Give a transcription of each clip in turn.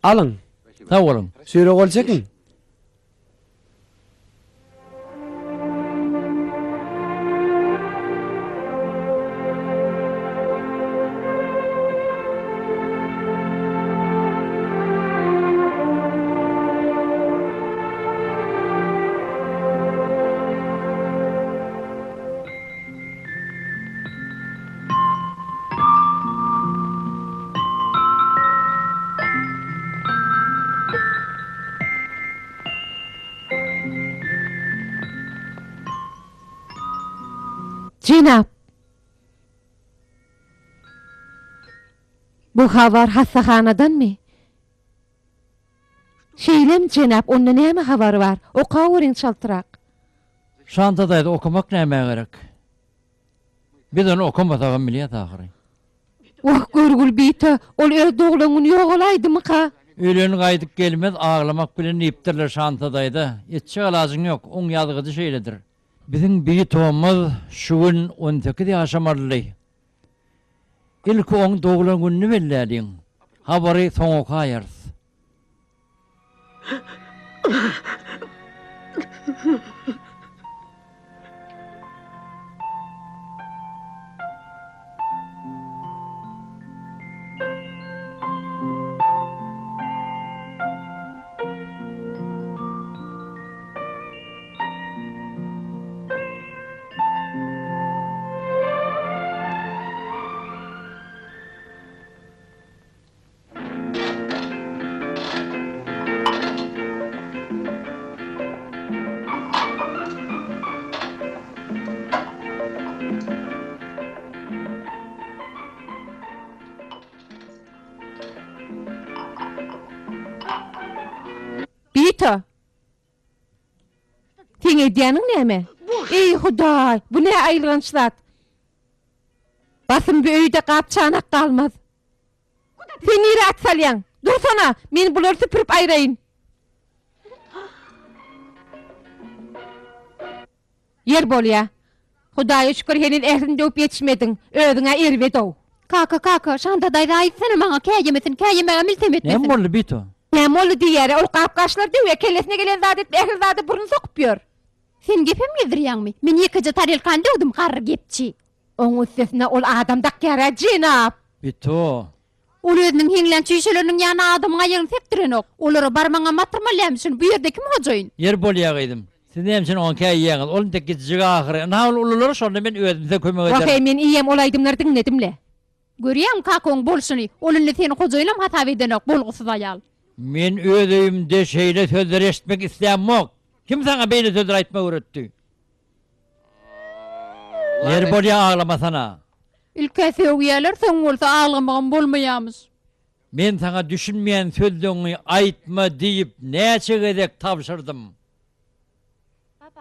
Alyň. Sag boluň. Şeýle gol çekiň. Jenap! Bu habar hassahanadanmy? Şeýlemi, jenap, onda näme habar bar? Okaweriň çaltrak. Şanta daýza okamak nämä gerek? Biz ony okamasagam bilýäs ahyry. Wah, görgül bita, ol öz doglan güni ýogalaýdymyka? Ölen gaýdyp gelmez, aglamak bilen diýipdirler Şanta daýza. Etjek alajyň ýok, oň ýazgydy şeýledir. Biziň bitomyz şu gün on sekiz ýaşamalydy. Ilki oň doglan gününi belläliň. Habary soň okaýarys. Bita! Seň edýäniň näme? Eý, Hudaý, bu nä aýylganç zat? Basym bu öýde gap-çanak galmaz. Sen nirä at salýaň? Dursana, men bulary süpürip aýraýyn. Ýer bolýa. Hudaýa şükür heniz ählini döwüp ýetişmediň. Özüň-ä erbed-ow. Kaka, kaka, Şanda daýza aýtsana maňa käýemesin, käýemäge miltem etmesin. Näme boldy, Bito? Näme boldy diýýär-ä, ol gap-gaçlary döwýär, kellesine gelen zady edip, ähli zada burun sokup ýör. Sen gepem gezdirýäňmi? Men ýekeje tarelkany döwdüm, garry gepçi. Oň üstesine ol adam dakýar-a, jenap! Bito! Ol özüniň heňlän çüýşeleriniň ýanyna adamyň aýagyny sekdirenok. Olara barmaňam batyrmalyämişin, bu ýerde kim hojaýyn? Ýeri bolýa gyzym. Siz näme üçin oňa käýýäňiz? Ol entek kiçijik ahyry. Ynha ol ulular şonda men özüm size kömek ederin. Wah-eý, men iýem ol aýdymlary diňledim-le. Görýäňmi kakaň bolşuny? Ol indi seni hojaýynam hasap edenok, bolgusyz aýal. Men öz öýümde şeýle sözleri eşitmek islämok. Kim saňa beýle sözleri aýtmagy öwretdi? Ýeri bolýa aglamasana. Ilk-ä sögýäler, soň bolsa aglamagam bolmaýamyş. Men saňa düşünmeýän sözleňi aýtma diýip näçe gezek tabşyrdym.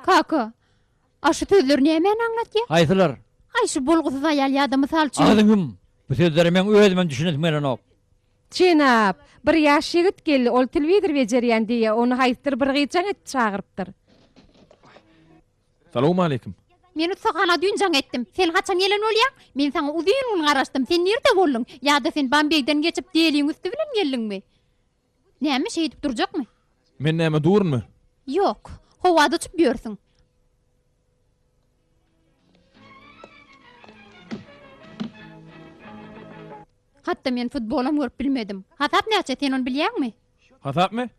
Kaka, a şu sözler nämäni aňlatýa? Haýsylar? Aý şu bolgusyz aýal ýa-da mysal üçin. Agzyňy ýum! Bu sözlere meň özümem düşünesim gelenok. Jenap, bir ýaş ýigit geldi, ol telewizor bejerýän diýýär, ony haýsydyr bir gyz jaň edip çagyrypdyr. Salowmaleýkim. Men ussahana düýn jaň etdim. Sen haçan gelen bolýaň? Men saňa uzyn gün garaşdym. Sen nirde bolduň? Ýa-da sen Bambeýden geçip, Deliň üsti bilen geldiňmi? Näme, şeýdip durjakmy? Men näme durunmy? Ýok. Howada uçup ýörsüň. Hatda men futbolam görüp bilmedim. Hasap näçe, sen ony bilýäňmi? Hasapmy?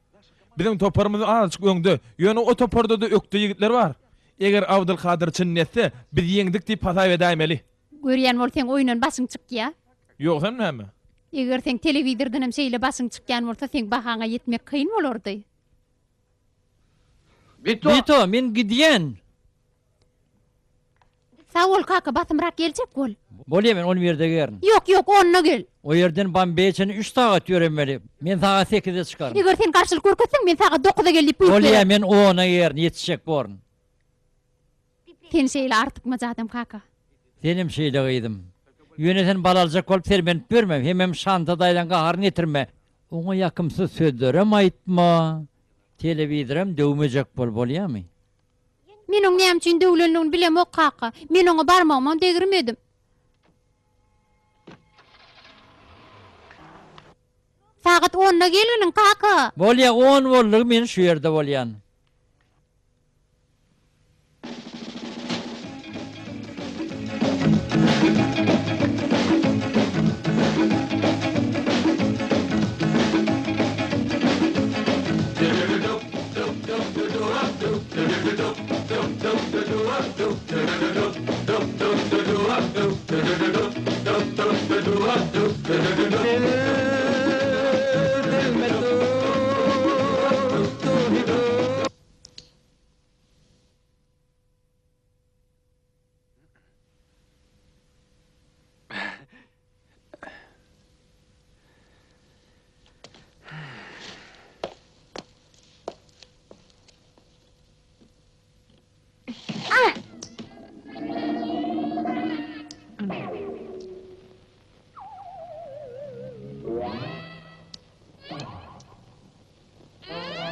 Biziň toparymyz azajyk öňde, ýöne o toparda-da ökde ýigitler bar. Eger Abdylkadyr çynyny etse, biz ýeňdik diýip hasap edäýmeli. Görýän bol seň oýundan başyň çykýa. Ýogsam näme? Eger seň telewizordanam şeýle başyň çykýan bolsa seň bahaňa ýetmek kyn bolardy. Bito, men gidýän. Sag bol kaka basymrak geljek bol. Bolýa men on birde gerin. Ýok ýok onda gel. O ýerden Bombeýe çenli üç sagat ýöremeli. Men sagat sekizde çykaryn. Eger sen garşylyk görkezseň men sagat dokuza gel diýip buýruk Bolýa bererin. men ona gerin ýetişjek borun. Sen şeýle artykmaç adam kaka. Senem şeýle gyzym. Ýöne sen bal aljak bolup sermenip ýörme, hemem Şanta daýzaň gaharyny getirme. Oňa ýakymsyz sözlerem aýtma, telewizoram döwmejek bol, bolýamy? Men oň näme üçin döwlendigini bilemok kaka. Men oňa barmagymam degirmedim. Sagat onda gelginiň, kaka! Bolýa, on boldugy men şu ýerde bolýan.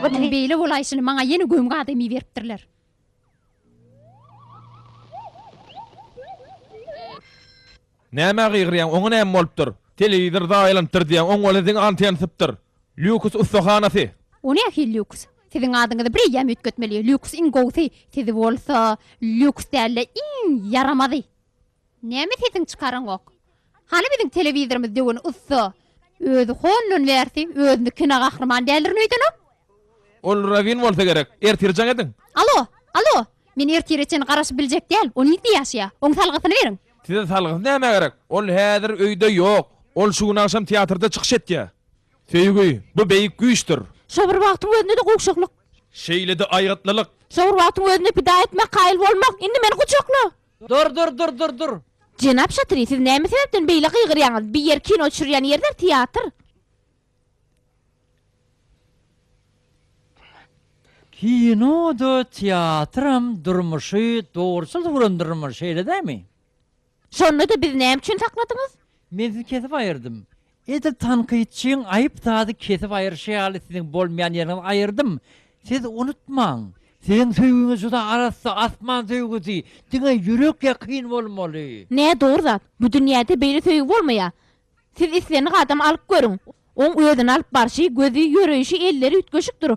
Munuň beýle bolaýşyny maňa ýene gömgi adam iberipdirler. Nämä gygyrýaň, oňa näme bolupdyr? Telewizor zaýalanypdyr diýýäň, oň bolsa diňe anten sypdyr. Lýuks ussahanasy. O nähili lýuks? Siziň adyňyzy bireýýäm üýtgetmeli. Lýuks iň gowusy, sizi bolsa lýuks däl-de iň ýaramazy. Näme sesiňi çykaraňok? Hany biziň telewizorymyzy döwen ussa? Özi hondan bärsi özüni kino gahryman däldirin öýdenok. Ol Rawin bolsa gerek. Ertir jaň ediň. Alo! Alo! Men ertire çenli garaşyp biljek däl. O nirde ýaşaýar? Oň salgysyny beriň. Size salgysy nämä gerek? Ol häzir öýde ýok. Ol şu gün agşam teatrda çykyş etýär. Söýgi, bu beýik güýçdür. Şo bir wagtyň özünde-de gowşaklyk. Şeýle-de aýgytlylyk. Şo bir wagtyň özünde pida etmek, kaýyl bolmak. Indi meni gujakla! Dur, dur, dur, dur, dur! Jenap Şatri, siz näme sebäpden beýle gygyrýaňyz? Bi ýer kino düşürýän ýerdir, teatr. Kino-da, teatram durmuşy dogruçyl suratlandyrmaly, şeýle dälmi? Şonda-da bizi näme üçin sakladyňyz? Men sizi kesip aýyrdym. Edil tankytçyň aýyp zady kesip aýyryşy ýaly siziň bolmaýan ýeriňizi aýyrdym. Siz unutmaň, siziň söýgüňiz juda arassa, asman söýgüsi, diňe ýürek ýakyn bolmaly. Nädogry zat. Bu dünýäde beýle söýgi bolmaýar. Siz islendik adamy alyp görüň. Oň özüni alyp barşy, gözi, ýöreýşi, elleri üýtgeşikdir.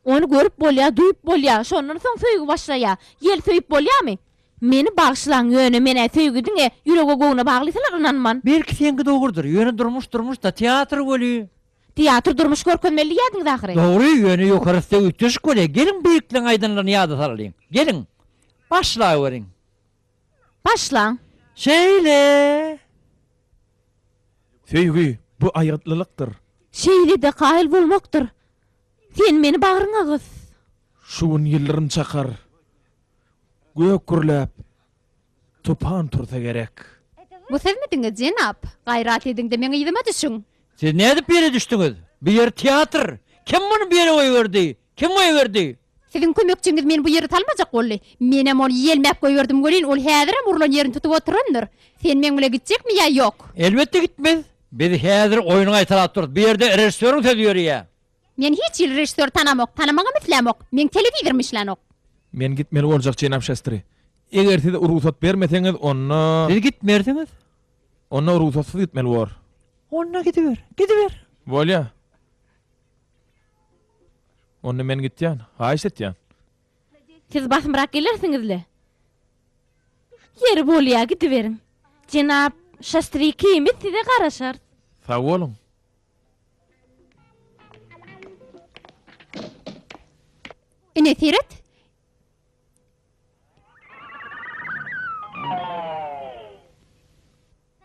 Ony görüp bolýar, duýup bolýar. Şondan soň söýgi başlaýar. Ýel söýüp bolýarmy? Meni bagyşlaň, ýöne men-ä söýgi diňe ýürege-göwne baglysylar ynanman. Belki seňki dogrudyr, ýöne durmuş durmuş-da, teatr weli. Teatr durmuş görkezmeli diýýärdiňiz ahyry. Dogry, ýöne ýokarysy-da üýtgeşik bolýar. Geliň beýikleň aýdanlaryny ýada salalyň. Geliň. Başlaweriň. Başlaň. Şeýle! Söýgi, bu aýgytlylykdyr. Şeýle-de kaýyl bolmakdyr. Sen meni bagryňa gys. Şu gün ýyldyrym çakar. Gök gürläp, tupan tursa gerek. Bu sizmidiňiz, jenap? Gaýrat ediň-de, meň yzyma düşüň. Siz nädip bu ýere düşdüňiz? Bu ýer teatr. Kim muny bu ýere goýberdi? Kim goýberdi? Siziň kömekçiňiz meni bu ýere salmajak boldy. Menem ony ýelmäp goýberdim welin, ol häzirem urlan ýerini tutup oturandyr. Sen meň bile gitjekmi ýa ýok? Elbetde gitmez. Biz häzir oýny gaýtalap durus. Bu ýerde režissýoryň sözi ýöreýär. Men hiç hili režissýory tanamok, tanamagam islämok. Meň telewizorum işlänok. Men gitmeli boljak, jenap Şastri. Eger siz rugsat bermeseňiz, onda. Siz gitmersiňiz. Onda rugsatsyz gitmeli bor. Onda gidiber, gidiber. Bolýa. Onda men gitýän, haýyş etýän. Siz basymrak gelersiňiz-le. Ýeri bolýa, gidiberiň. Jenap Şastri ikimiz size garaşarys. Sag boluň. Ine, seret.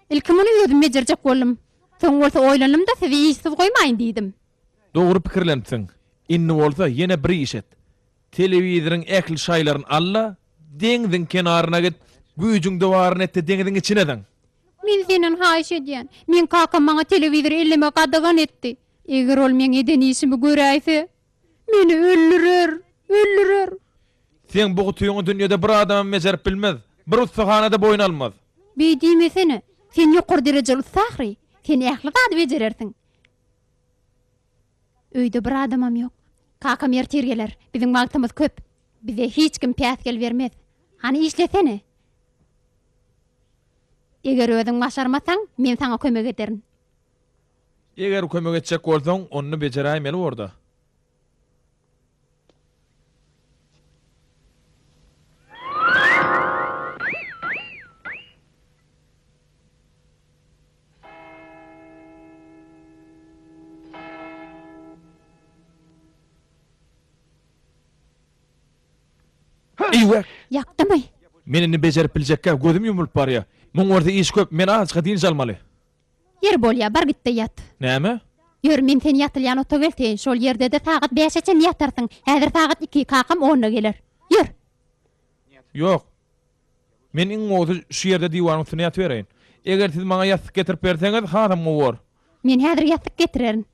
Ilki muny özüm bejerjek boldum. Soň bolsa oýlandym-da, sizi işsiz goýmaýyn diýdim. Dogry pikirlenipsiň. Indi bolsa ýene bir iş et. Telewizoryň ähli şaýlaryny al-da, deňziň kenaryna git, güýjüňde baryny et-de deňziň içine zyň. Men senden haýyş edýän. Meň kakam maňa telewizory ellemegi gadagan etdi. Eger ol meň eden işimi göräýse, meni öldürer, öldürer. Seň bu gutyňy dünýede bir adamam bejerip bilmez. Bir ussahana-da boýun almaz. Beý diýmesene. Sen ýokary derejeli ussa ahyry. Sen ähli zady bejerersiň. Öýde bir adamam ýok. Kakam ertir geler. Biziň wagtymyz köp. Bize hiç kim päsgel bermez. Hany işlesene. Eger özüň başarmasaň, men saňa kömek ederin. Eger kömek etjek bolsaň, onda bejeräýmeli borda. Eýwä! Ýakdymy? Men indi bejerip biljekkä, gözüm ýumulyp barýa. Muň bolsa işi köp, men azajyk dynç almaly. Ýeri bolýa, bar git-de ýat. Näme? Ýör, men seni ýatylýan otaga elteýin. Şol ýerde-de sagat bäşe çenli ýatarsyň. Häzir sagat iki, kakam onda geler. Ýör! Ýok. Men iň gowusy şu ýerde diwanyň üstünde ýatybereýin. Eger siz maňa ýassyk getirip berseňiz, hasam gowy bor. Men häzir ýassyk getirerin.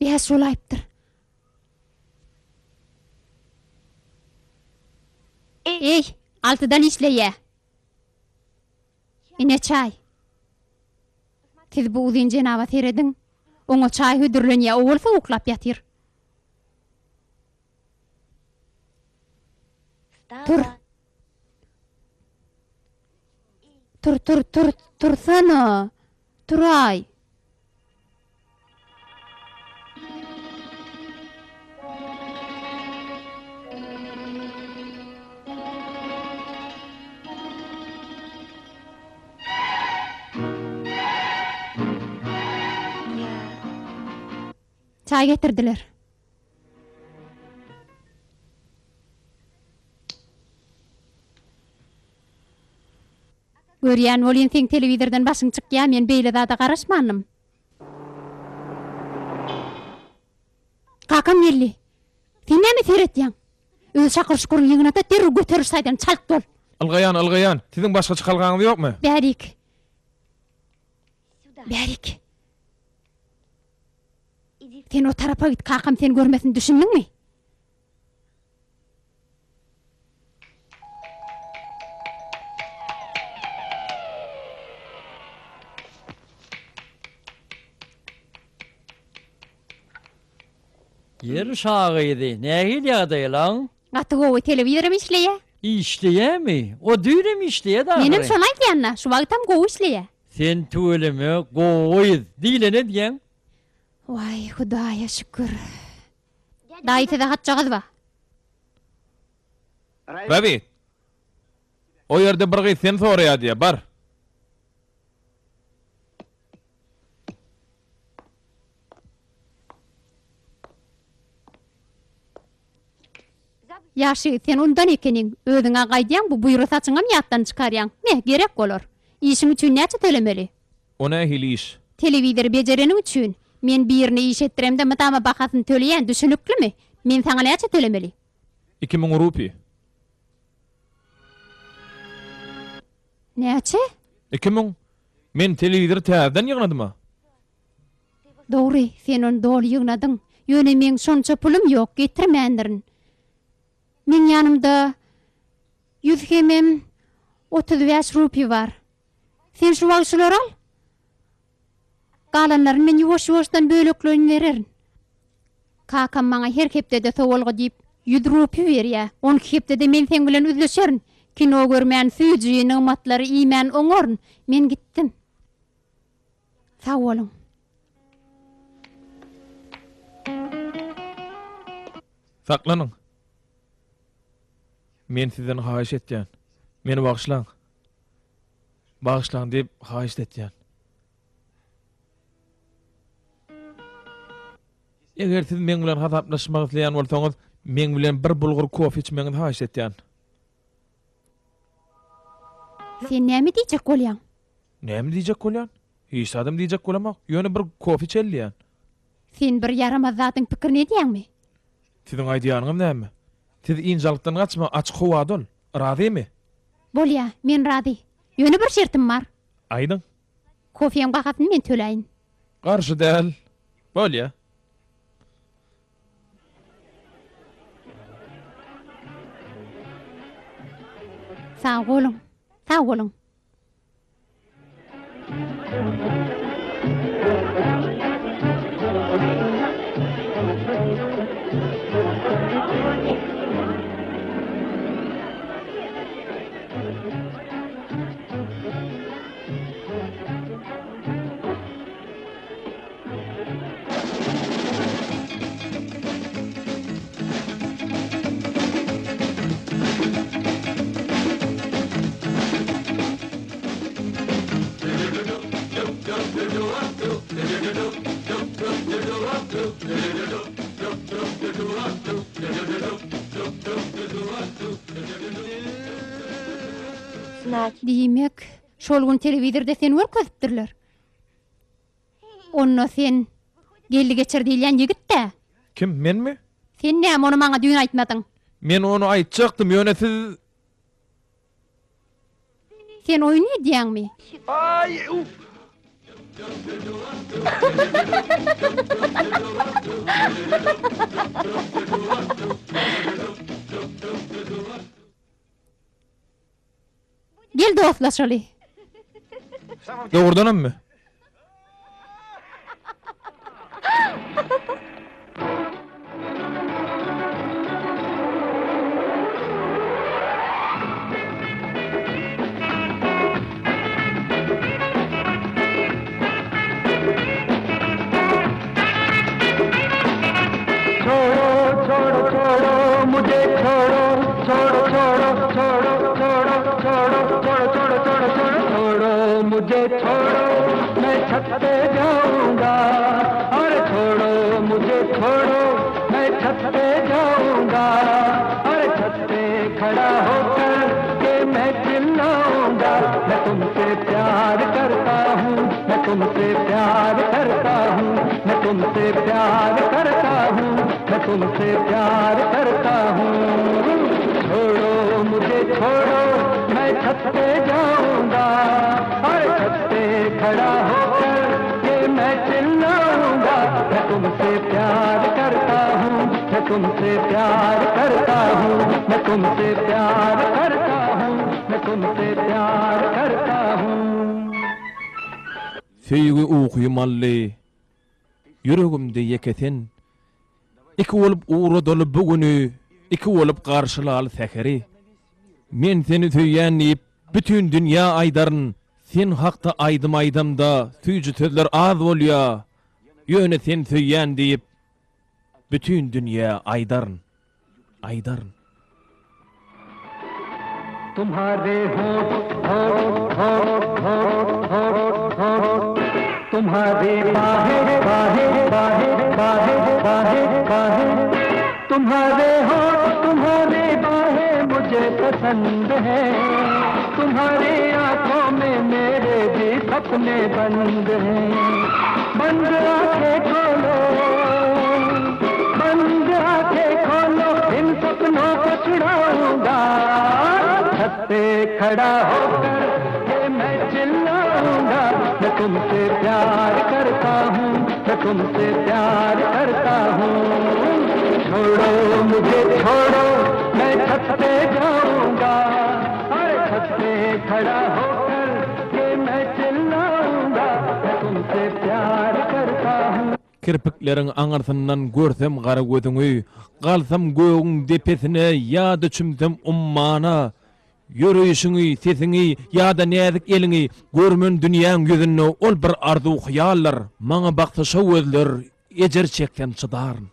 Bäş bolaýypdyr. Eý, altydan işleýä. Ine çaý. Siz bu uzyn jenaba serediň. Oňa çaý hödürlenýär, o bolsa uklap ýatyr. Tur. Tur, tur, tur, tursana. Turaý. Çaý getirdiler. Görýän welin seň telewizordan başyň çykýa, men beýle zada garaşmandym. Kakam geldi. Sen näme seretýäň? Öz şakyr-şukuryňy ýygnada derrew göteriş taýdan çalt bol. Ylgaýan, ylgaýan. Siziň başga çykalgaňyz ýokmy? Bärik. Bärik. Sen o tarapa git, kakam seni görmesin, düşündiňmi? Ýeri şa gyzy, nähili ýagdaýlaň? Gaty gowy, telewizoram işleýä. Işleýämi? O düýnem işleýädi ahyry. Menem şony aýdýan-da, şu wagtam gowy işleýä. Sen tüweleme gowy gyz, diýleni edýäň. Waý, Hudaýa şükür. Daýy size hatjagaz bar. Rabi. O ýerde bir gyz seni soraýar diýýär, bar. Ýaş ýigit, sen undan ekeniň. Özüň-ä gaýdýaň, bu buýra saçyňam ýatdan çykarýaň. Me, gerek bolar. Işiň üçin näçe tölemeli? O nähili iş? Telewizory bejereniň üçin. Men birine iş etdiremde mydama bahasyny töleýän, düşüniklimi? Men saňa näçe tölemeli? 2000 rupi. Näçe? 2000. Men telewizory täzeden ýygnadym-a. Dogry, sen ony doly ýygnadyň. Ýöne meň şonça pulum ýok, getirmändirin. Meň ýanymda ýüz hemem 35 rupi bar. Sen şu wagt şulary al. Galanlaryny men ýuwaş-ýuwaşdan bölekleýin bererin. Kakam maňa her hepdede sowalga diýip, ýüz rupi berýär. Onki hepdede men seň bilen üzlüşerin. Kino görmän, süýji nygmatlary iýmän oňaryn. Men gitdim. Sag boluň. Saklanyň. Men sizden haýyş etýän. Meni bagyşlaň. Bagyşlaň diýip haýyşt etýän. Eger siz meň bilen hasaplaşmak isleýän bolsaňyz, meň bilen bir bulgur kofe içmegiňizi haýyşt etýän. Sen näme diýjek bolýaň? Näme diýjek bolýan? Hiç zadam diýjek bolamok. Ýöne bir kofe içeli diýýän. Sen bir ýaramaz zadyň pikirini edýäňmi? Siziň aýdýanyňyz näme? Siz ynjalykdan gaçma, açyk howada ol. Razymy? Bolýa, men razy. Ýöne bir şertim bar. Aýdyň. Kofeň bahasyny men töläýin. Garşy däl. Bolýa. Sag boluň. Sag boluň. Diýmek, şol gün telewizorda seni görkezipdirler. Onda sen Geldi geçer diýilýän ýigit-dä? Kim, menmi? Sen näme ony maňa düýn aýtmadyň? Men ony aýtjakdym, ýöne siz. Sen oýun edýäňmi? Gel dostlaşaly. Dogrudanammy? Söýgi ukym aldy, Ýüregimde ýeke sen. Iki bolup ugradaly bu güni, Iki bolup garşylaly säheri. Men seni söýýän diýip, bütin dünýä aýdaryn. Sen hakda aýdym aýdamda, süýji sözler az bolýa. Ýöne seni söýýän diýip, bütin dünýä aýdaryn. Aýdaryn. Kirpikleriň aňyrsyndan görsem gara gözüňi, Galsam gögüň depesine ýa-da çümsem ummana, Ýöreýşiňi, sesiňi ýa-da näzik eliňi Görmen dünýäň ýüzünde ol bir arzuw-hyýaldyr. Maňa baksa şo gözler, ejir çeksem çydaryn.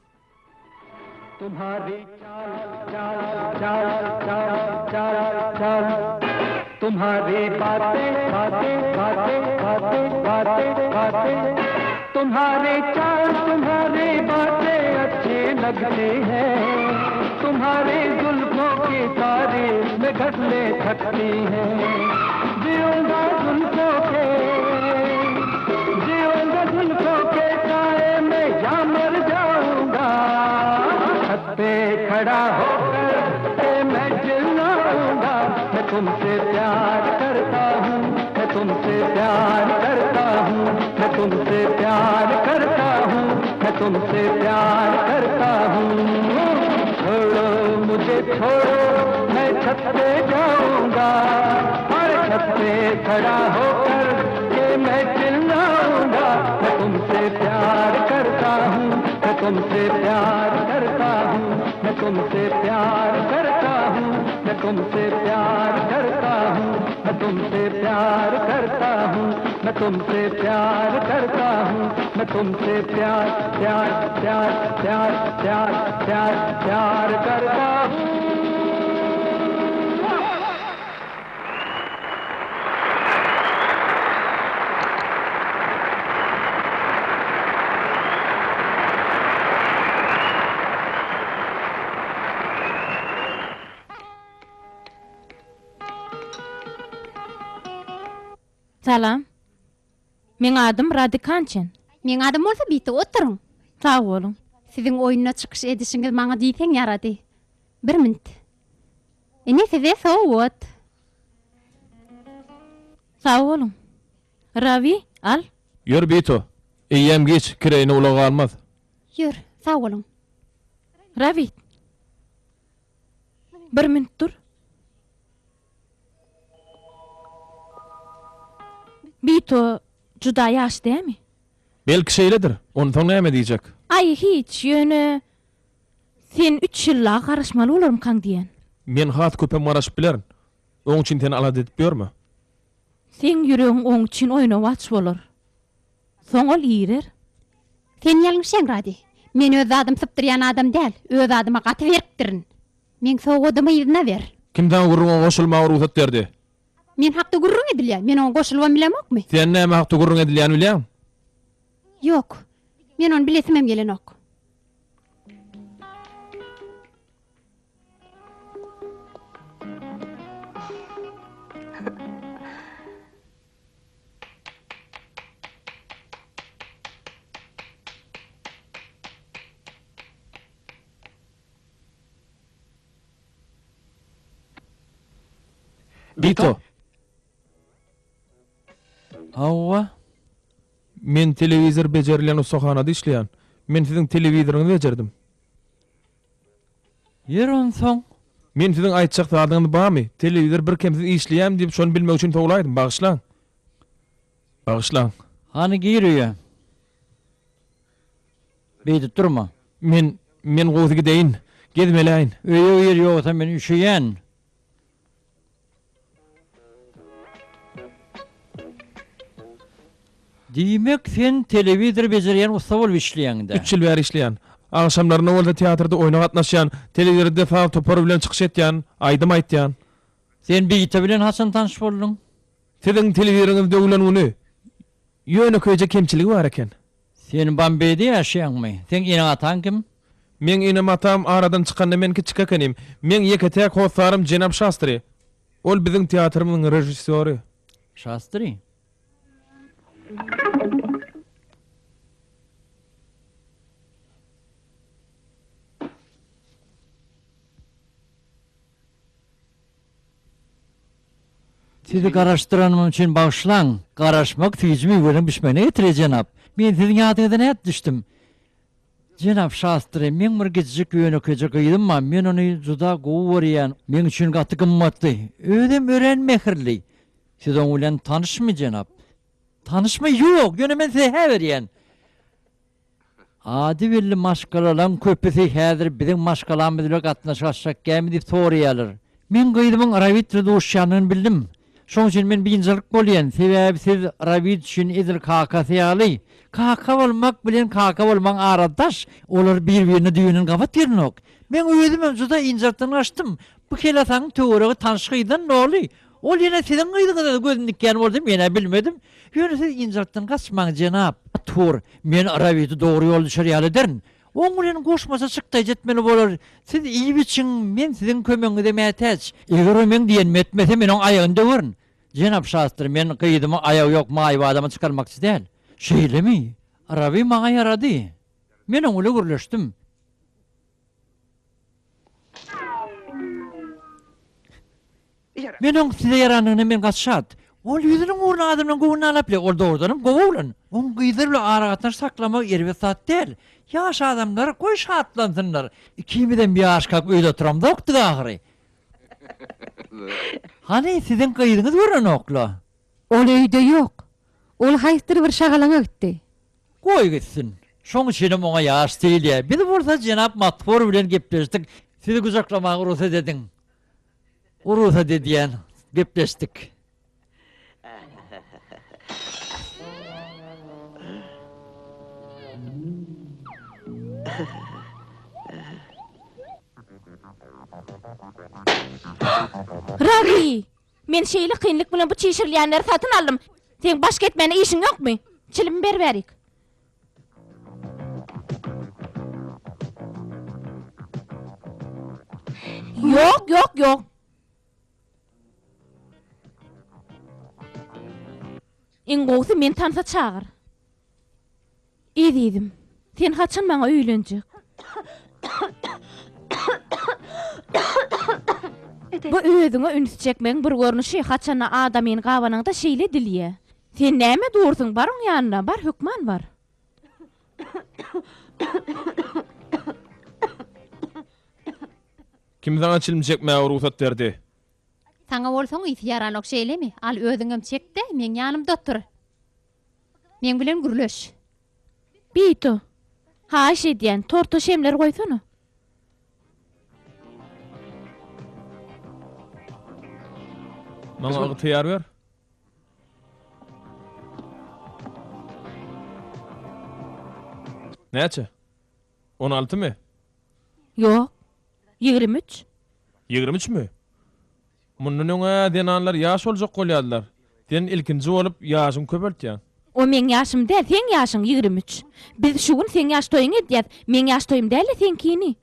Salam. Meň adym Rady Kançen. Meň adym bolsa Bita. Oturyň. Sag boluň. Siziň oýunda çykyş edişiňiz maňa diýseň ýarady. Bir minut. Ine size sowgat. Sag boluň. Rawi, al. Ýör Bito. Eýýäm giç, kireýine ulag galmaz. Ýör, sag boluň. Rawi. Bir minut dur. Bito juda ýaş dämi? Belki şeýledir. Onsoň näme diýjek? Aý, hiç, ýöne sen üç ýylla garaşmaly bolarmykaň diýen. Men has köpem garaşyp bilerin. Oň üçin sen alada edip ýörme. Seň ýüregiň oň üçin oýnawaç bolar. Soň ol irer. Sen ýalňyşýaň, Radi. Men öz zadymy sypdyrýan adam däl. Öz zadyma gaty berkdirin. Meň sowgadymy yzyna ber. Kim saňa gürrüňe goşulmaga rugsat berdi? Men hakda gürrüň edilýär. Men oňa goşulybam bilemokmy? Sen näme hakda gürrüň edilýänini bilýäňmi? Ýok. Men ony bilesimem gelenok. Bito. Hawa. Men telewizor bejerilýän ussahanada işleýän. Men siziň telewizoryňyzy bejerdim. Ýer onsoň. Men siziň aýtjak zadyňyz barmy? Telewizor birkemsiz işleýärmi diýip şony bilmek üçin sowlaýdym. Bagyşlaň. Bagyşlaň. Hany gir öýe. Beýdip durma. Men, men gowusy gideýin. Gezmeläýin. Öýe gir ýogsa men üşeýän. Diýmek, sen telewizor bejerýän ussa bolup işleýäň-dä? Üç ýyl bäri işleýän. Agşamlaryna bolsa teatrda oýna gatnaşýan, telewizorda saz topary bilen çykyş etýän, aýdym aýtýan. Sen Bita bilen haçan tanyş bolduň? Siziň telewizoryňyz döwlen güni. Ýönekeýje kemçiligi bar eken. Sen Bombeýde ýaşaýaňmy? Seň eneň-ataň kim? Meň enem-atam aradan çykanda men kiçjik ekenim. Meň ýeke-täk hossarym jenap Şastri. Ol biziň teatrymyzyň režissýory. Şastri? Sizi garaşdyranym üçin bagyşlaň. Garaşmak süýji miweleriň bişmegine getirýär, jenap. Men siziň ýadyňyza nädip düşdüm? Jenap Şastri, meň bir kiçijik ýönekeýje gyzym bar, men ony juda gowy görýän. Meň üçin gaty gymmatly. Özem örän mähirli. Siz oň bilen tanyşmy, jenap? Tanyşmy? Ýok, ýöne men size hä berýän. Ady belli maşgalalaň köpüsi häzir biziň maşgalamyz bilen gatnaşyk açjak gämi diýip soraýarlar. Men gyzymyň Rawid bilen duşýanyny bildim. Şoň üçin men biynjalyk bolýan, sebäbi siz Rawid üçin edil kakasy ýaly. Kaka bolmak bilen kaka bolmagyň arasy daş, olar bir-birine düýbünden gabat gelenok. Meň özümem juda ynjalykdan gaçdym. Bu kelesaňyň töweregi tanyş gyzdan doly. Ol ýene siziň gyzyňyza gözüni dikýän bolsa men-ä bilmedim. Ýöne siz ynjalykdan gaçmaň, jenap. Tur, men Rawidi dogry ýola düşer ýaly ederin. Oň bilen goşmaça çykdaýjy etmeli bolar. Siz iýip-içiň, men siziň kömegiňize mätäç. Eger o meň diýenimi etmese, men oň aýagyny döwerin. Jenap Şastri, men gyzymy aýagy ýok maýyp adama çykarmakçy däl. Şeýlemi? Rawi maňa ýarady. Men oň bilen gürleşdim. Men oň size ýaranyna men gaty şat. Ol ýüzüniň ugruna adamlaryň göwnüni alap bilýär. Ol dogrudanam gowy oglan. Oň gyzlar bilen aragatnaşyk saklamagy erbet zat däl. Ýaş adamlar goý şatlansynlar. Ikimizem ýaşkak öýde oturamzokdyk ahyry. Hany siziň gyzyňyz görnenokla? Ol öýde ýok. Ol haýsydyr bir şagalaňa gitdi. Goý gitsin. Şoň üçinem oňa ýaş diýilýär. Biz bolsa jenap Matfor bilen gepleşdik. Sizi gujaklamaga rugsat ediň. Rugsat edýän. Gepleşdik. Rabi! Men şeýle kynlyk bilen bu çişirilýänleri satyn aldym. Seň başga etmäne işiň ýokmy? Çilimi ber bärik. Ýok, ýok, ýok. Iň gowusy meni tansa çagyr. Ezizim, sen haçan maňa öýlenjek? Bu özüňe üns çekmegiň bir görnüşi, haçanda adamyny gabanaňda şeýle edilýä. Sen näme dursuň, bar oň ýanyna, bar, hökman bar. Kim saňa çilim çekmäge rugsat berdi? Saňa bolsa oň ysy ýaranok, şeýlemi? Al, özüňem çek-de, meň ýanymda otur. Meň bilen gürleş. Bito, haýyş edýän, torta şemler goýsana. Maňa ygtyýar ber. Näçe? On altymy? Ýok, 23. 23 mi? Mundan öň-ä zenanlar ýaş boljak bolýardylar. Sen ilkinji bolup ýaşyňy köpeltýäň. O meň ýaşym däl, seň ýaşyň 23. Biz şu gün seň ýaş toýuňy edýäs. Meň ýaş toýum däl-de seňkini.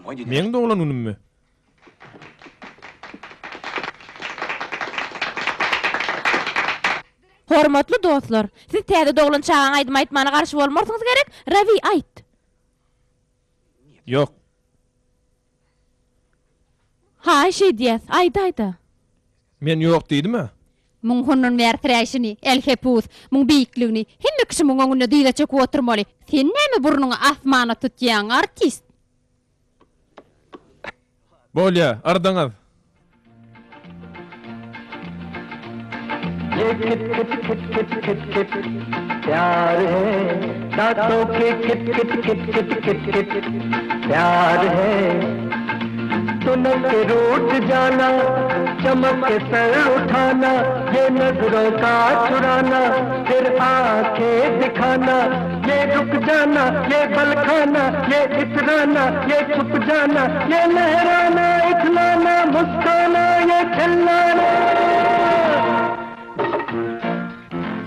Meň doglan günümmi? Hormatly dostlar, siz täze doglan çagaň aýdym aýtmagyna garşy bolmarsyňyz gerek? Rawi, aýt. Ýok. Haýyş edýäs, aýdaý-da. Men ýok diýdim-ä. Muň hondan bärsiräýşini, älhepus, muň beýikligini, hemme kişi muň öňünde dyza çöküp oturmaly. Sen näme burnuňy asmana tutýaň, artist? Bolýa, ardyňyz.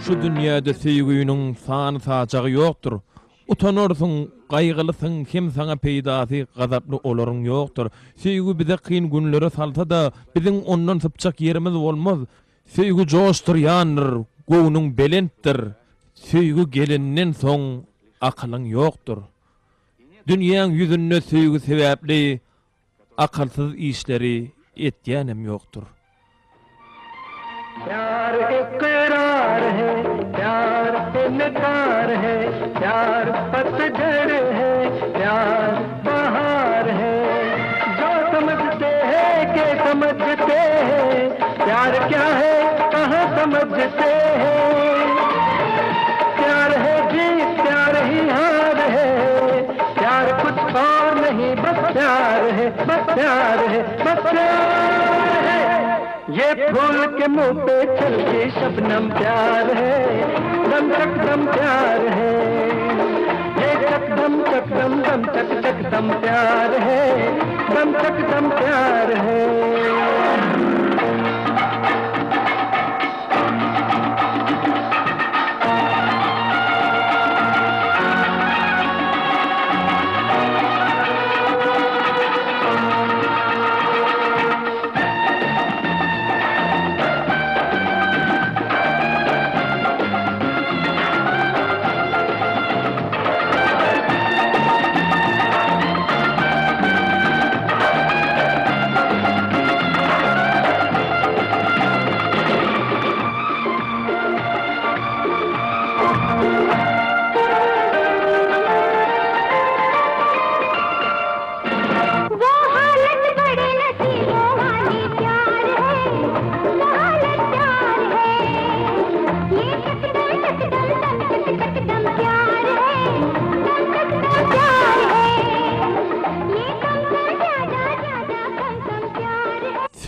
Şu dünýäde söýgüniň sany-sajagy ýokdur. Utanarsyň, gaýgylysyň hem saňa peýdasy gazaply olaryň ýokdur. Söýgi bize kyn günlere salsa-da, biziň ondan sypjak ýerimiz bolmaz. Söýgi joşdurýandyr, göwnüň belentdir. Söýgi gelenden soň akylyň ýokdur. Dünýäň ýüzünde söýgi sebäpli akylsyz işleri etýänem ýokdur.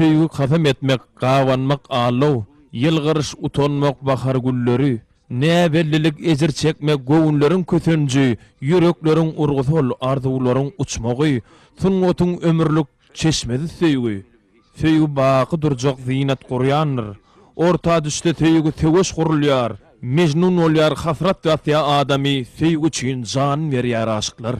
Söýgi kasam etmek, gabanmak aldaw, Ýylgyryş, utanmak, bahar gülleri. Näbellilik, ejir çekmek, göwünleriň kösenji, Ýürekleriň urgusy ol, arzuwlaryň uçmagy. Sungatyň ömürlik çeşmesi söýgi. Söýgi baky durjak zynat gurýandyr. Orta düşse söýgi söweş gurulýar. Mejnun bolýar, hasrat basýar adamy, Söýgi üçin janyn berýär aşyklar.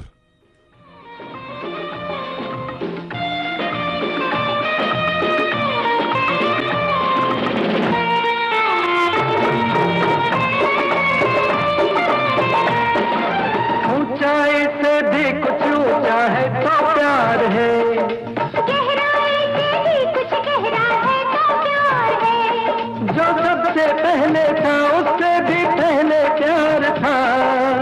ऊंचा है तो प्यार है। गहराई से भी कुछ गहरा है तो प्यार है। जो सबसे पहले था उससे भी पहले प्यार था।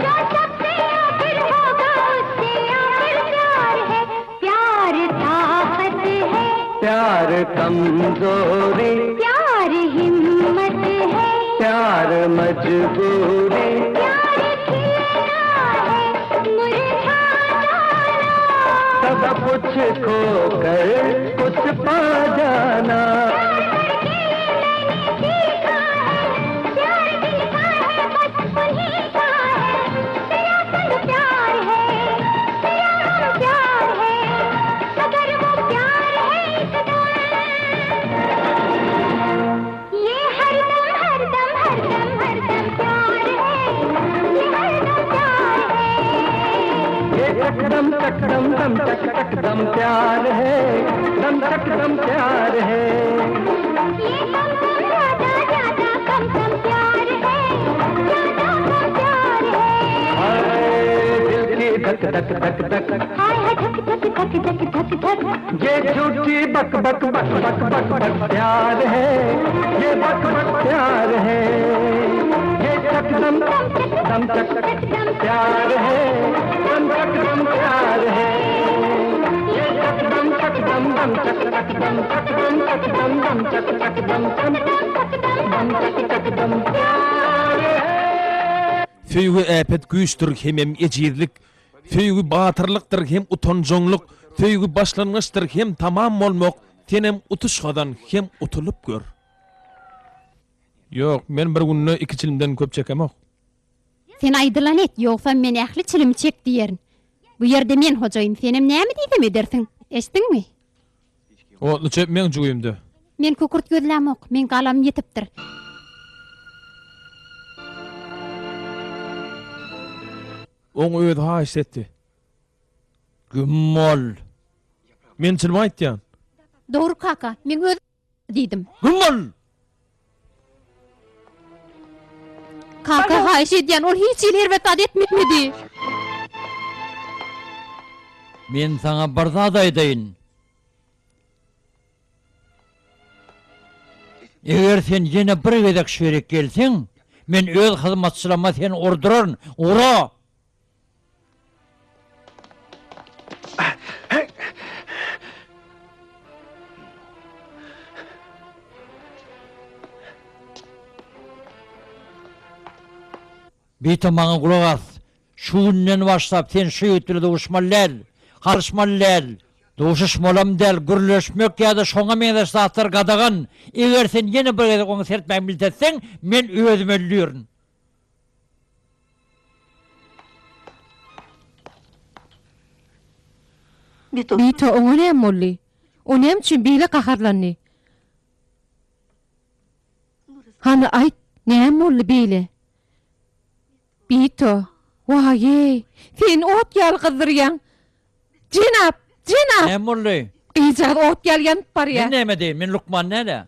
जो सबसे आखिर होगा उससे आखिर प्यार है। प्यार ताकत है, प्यार कमजोरी, प्यार हिम्मत है, प्यार मजबूरी, प्यार खिलना है मुरझा जाना, सब कुछ खो कर कुछ पा जाना। प्यार करके मैंने सीखा है, प्यार जिनका है बस उन्हीं का है। तेरा संग प्यार है, तेरा हम प्यार है, मगर वो प्यार है एकदम। ये हरदम हरदम हरदम हरदम प्यार है, ये हरदम प्यार है। ये चकदम चकदम दम चक चकदम प्यार है, दम चकदम प्यार है। ये कम कम ज्यादा ज्यादा कम कम प्यार है, ज्यादा कम प्यार है। हाय दिल की धक धक धक धक, हाय हाय धक धक धक धक धक धक, ये झूठी बक बक बक बक बक बक प्यार है, ये बक बक प्यार है। ये चकदम दम चक प्यार है, दम चकदम प्यार है। ये चकदम चकदम दम चक चकदम चकदम चकदम दम चक चकदम दम दम चक चकदम प्यार है। Söýgi äpet güýçdür hemem ejizlik, söýgi batyrlykdyr hem utanjaňlyk, söýgi başlangyçdyr hem tamam bolmak, senem utuş gazan hem utulyp gör. Ýok, men bir günde iki çilimden köp çekemok. Sen aýdylany et, ýogsam men ähli çilimi çek diýerin. Bu ýerde men hojaýyn, senem näme diýsem edersiň. Eşitdiňmi? Otly çöp meň jübimde. Men kükürt gözlämok, meň galamym ýetipdir. Oň özi haýyşt etdi. Güm bol! Men çynymy aýtýan. Dogry kaka, meň özüm diýdim. Güm bol! Kaka haýyş edýän, ol hiç hili erbet zat etmedi. Men saňa bir zat aýdaýyn. Eger sen ýene bir gezek şu ýerik gelseň, men öz hyzmatçylaryma seni urduraryn. Ura! Bita maňa gulak as. Şu günden başlap sen şu ýigit bilen duşmaly däl, garyşmaly däl. Duşuşmalam däl, gürleşmek ýa-da şoňa meňzeş zatlar gadagan. Eger sen ýene bir gezek oňa sertmäge milt etseň, men özüm öldürin. Bito oňa näme boldy? O näme üçin beýle gaharlandy? Hany aýt, näme boldy beýle? Bito, Waý-eý, sen ot ýaly gyzdyrýaň. Jenap, jenap! Näme boldy? Gyzjagaz ot ýaly ýanyp barýar. Men näme edeýin, men lukman däl-ä.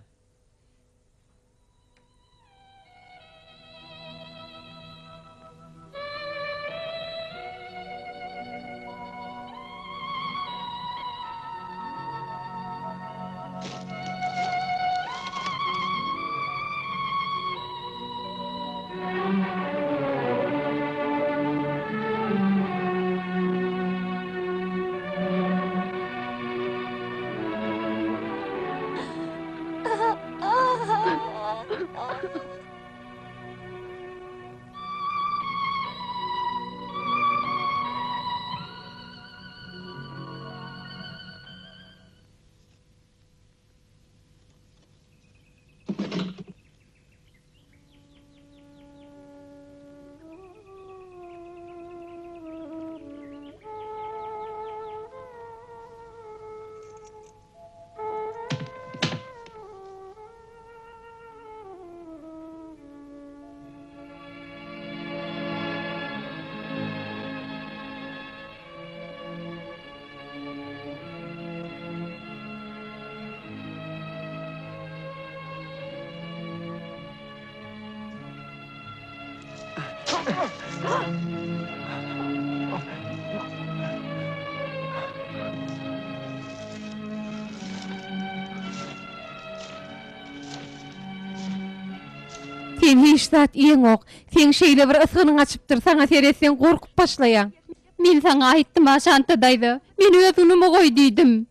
Sen hiç zat iýeňok. Seň şeýle bir ysgynyň gaçypdyr, saňa seretseň gorkup başlaýaň. Men saňa aýtdym-a, Şanta daýza, meni öz günüme goý diýdim.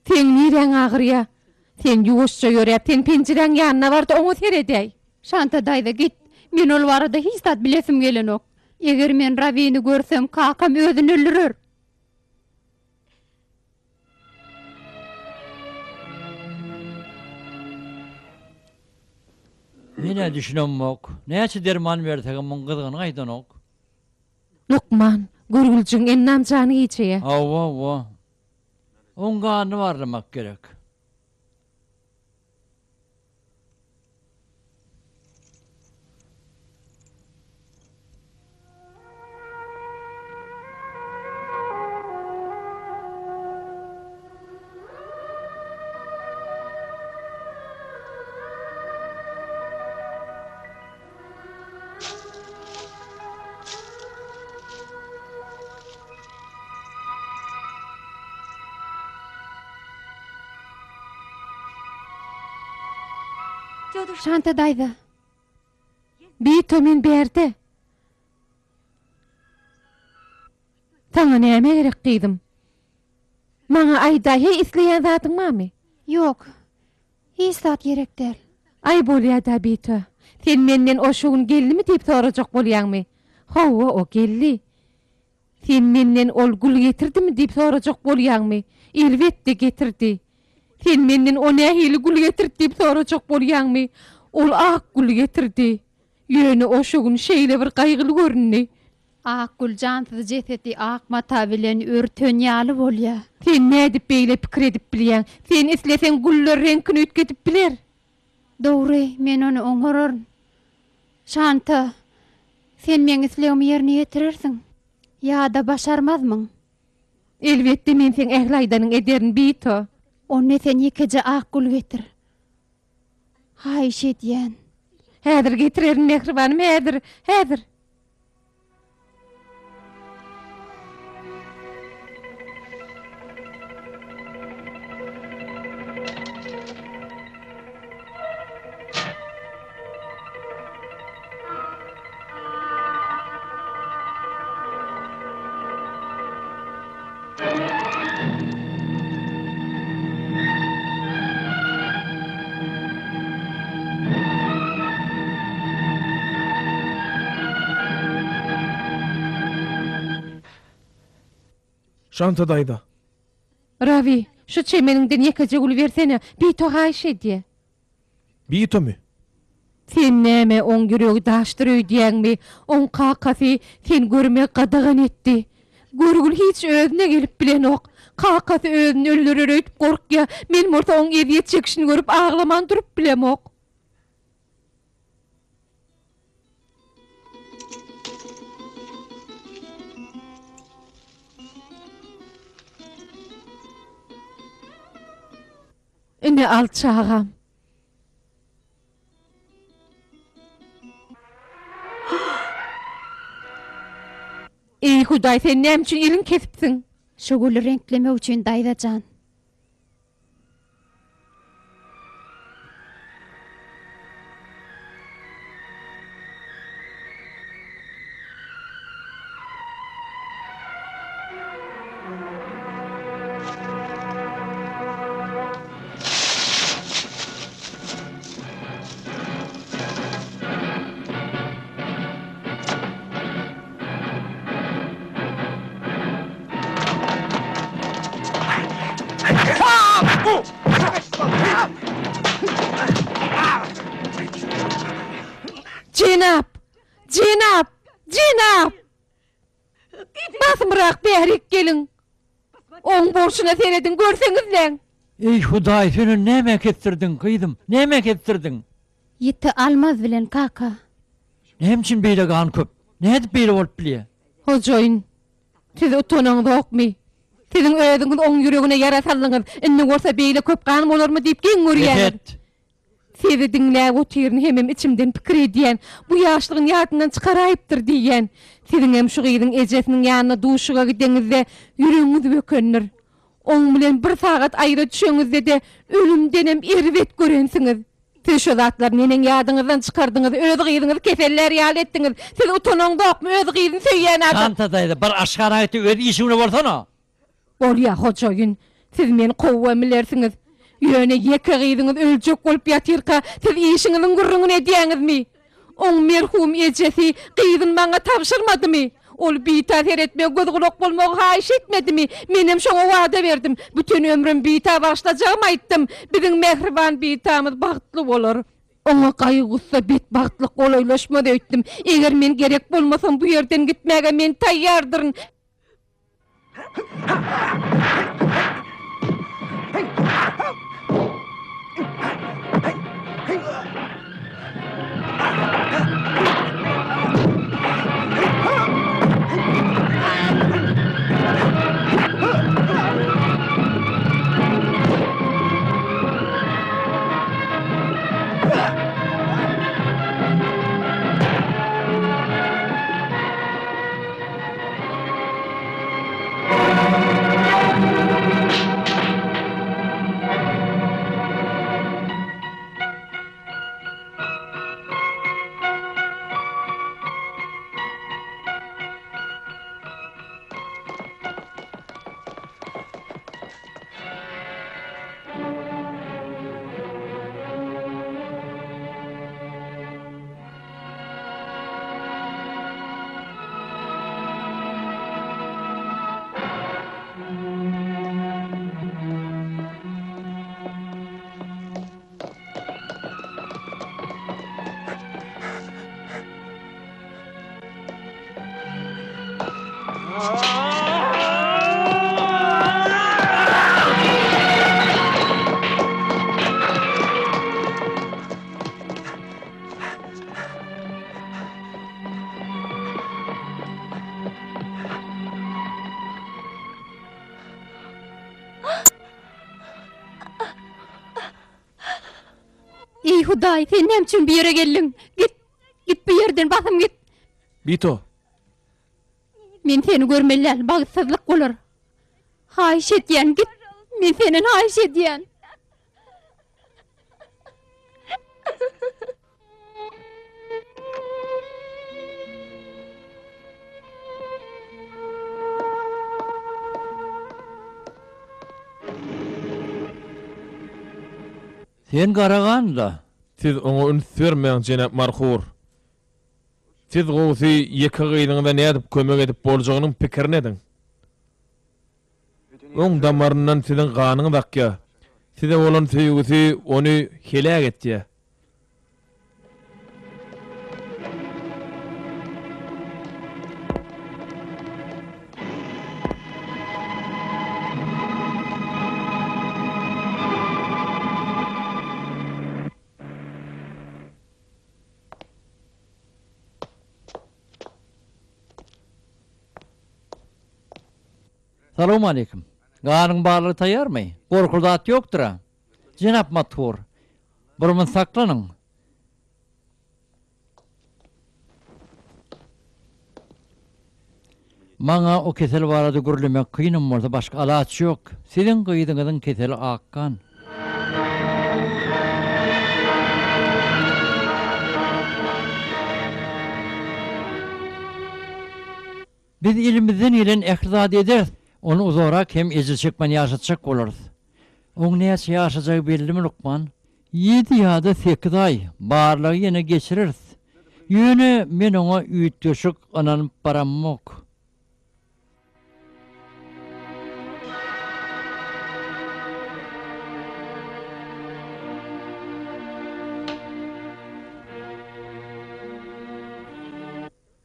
Seň niräň agyrýa? Sen ýuwaşja ýöräp, sen penjiräň ýanyna bar-da oňa seredäý. Şanta daýza, git. Men ol barada hiç zat bilesim gelenok. Eger men Rawini görsem, kakam özüni öldürer. Men-ä düşünemok. Näçe derman bersegem muň gyzgyny gaýdanok. Lukman, görgüljigiň ennam jany gijeýä. Hawa, hawa. Oň ganyny barlamak gerek. Şanta daýza. Bito men bärde. Saňa näme gerek gyzym? Maňa aýdaý heý isleýän zadyň barmy? Ýok. Hiç zat gerek däl. Aý bolýada Bito. Sen menden o şu gün geldimi diýip sorajak bolýaňmy? Hawa o geldi. Sen menden ol gül getirdimi diýip sorajak bolýaňmy? Elbetde getirdi. Sen menden o nähili gül getirdi diýip sorajak bolýaňmy? Ol ak gül getirdi. Ýöne o şo gün şeýle bir gaýgyly göründi. Ak gül jansyz jesedi ak mata bilen örten ýaly bolýa. Sen nädip beýle pikir edip bilýäň? Sen isleseň güller reňkini üýtgedip biler. Dogry, men ony oňararyn. Şanta, sen meň islegimi ýerine ýetirersiň. Ýa-da başarmazmyň? Elbetde men seň ähli aýdanyňy ederin, Bito. Onda sen ýekeje ak gül getir. Haýyş edýän. Häzir getirerin, mähribanym, häzir, häzir. Şanta daýza. Rawi, şu çemeniňden ýekeje gül bersene, Bito haýyş edýä. Bitomy? Sen näme, oň ýüregi daşdyr öýdýäňmi? Oň kakasy seni görmegi gadagan etdi. Görgül hiç özüne gelip bilenok. Kakasy özüni öldürer öýdüp gorkýa. Men bolsa oň ezýet çekişini görüp aglaman durup bilemok. Ine al çagam. Eý Hudaý sen näme üçin eliňi kesipsiň? Şu güli reňklemek üçin daýza jan. Jenap! Jenap! Jenap! Basymrak bärik geliň. Oň bolşuna serediň, görseňizläň. Eý, Hudaý, sen ony nämä kesdirdiň, gyzym, nämä kesdirdiň? Ýiti almaz bilen, kaka. Näme üçin beýle gan köp? Nädip beýle bolup bilýär? Hojaýyn, siz utanaňzokmy? Siziň özüňiz oň ýüregine ýara saldyňyz, indi bolsa beýle köp gan bolarmy diýip geň görýäňiz. Bes et! Sizi diňläp otyryn hemem içimden pikir edýän, bu ýaşlygyny ýadyndan çykaraýypdyr diýýän. Siziňem şu gyzyň ejesiniň ýanyna duşuga gideňizde ýüregiňiz bökendir. Oň bilen bir sagat aýra düşeňizde-de ölümdenem erbet görensiňiz. Siz şo zatlary neneň ýadyňyzdan çykardyňyz, öz gyzyňyzy kesellär ýaly etdiňiz. Siz utanaňzokmy, öz gyzyny söýýän adam. Şanta daýza, bar aşhana git-de öz işiňde bolsana. Bolýa, hojaýyn. Siz meni kowubam bilersiňiz. Ýöne ýeke gyzyňyz öljek bolup ýatyrka, siz işiňiziň gürrüňini edýäňizmi? Oň merhum ejesi gyzyny maňa tabşyrmadymy? Ol Bita seretmegi, göz-gulak bolmagy haýyş etmedimi? Menem şoňa wada berdim. Bütin ömrüm Bita bagyşlajagymy aýtdym. Biziň mähriban Bitamyz bagtly bolar. Oňa gaýgy-gussa, betbagtlyk golaýlaşmaz öýtdüm. Eger men gerek bolmasam, bu ýerden gitmäge men taýýardyryn. Eý Hudaý, sen näme üçin bu ýere geldiň? Git, git bu ýerden basym git. Bito. Men seni görmeli däl, bagtsyzlyk bolar. Haýyş edýän, git. Men senden haýyş edýän. Sen garagan-da. Siz oňa üns bermäň, jenap Marhur. Siz gowusy ýeke gyzyňyza nädip kömek edip boljagynyň pikirini ediň. Oň damaryndan siziň ganyňyz akýar. Size bolan söýgüsi ony heläk etýär. Salowmaleýkim. Ganyň barlygy taýýarmy? Gorkuly zat ýokdur-a? Jenap Mathur, bir mün saklanyň. Maňa o kesel barada gürlemek kynam bolsa başga alaç ýok. Siziň gyzyňyzyň keseli ak gan. Biz elimizden gelen ähli zady ederis. Ony uzagrak hem ejir çekmän ýaşatjak bolarys. Oň näçe ýaşajagy bellimi, lukman? Ýedi ýa-da sekiz aý. Barlagy ýene geçireris. Ýöne men oňa üýtgeşik ynanyp baramok.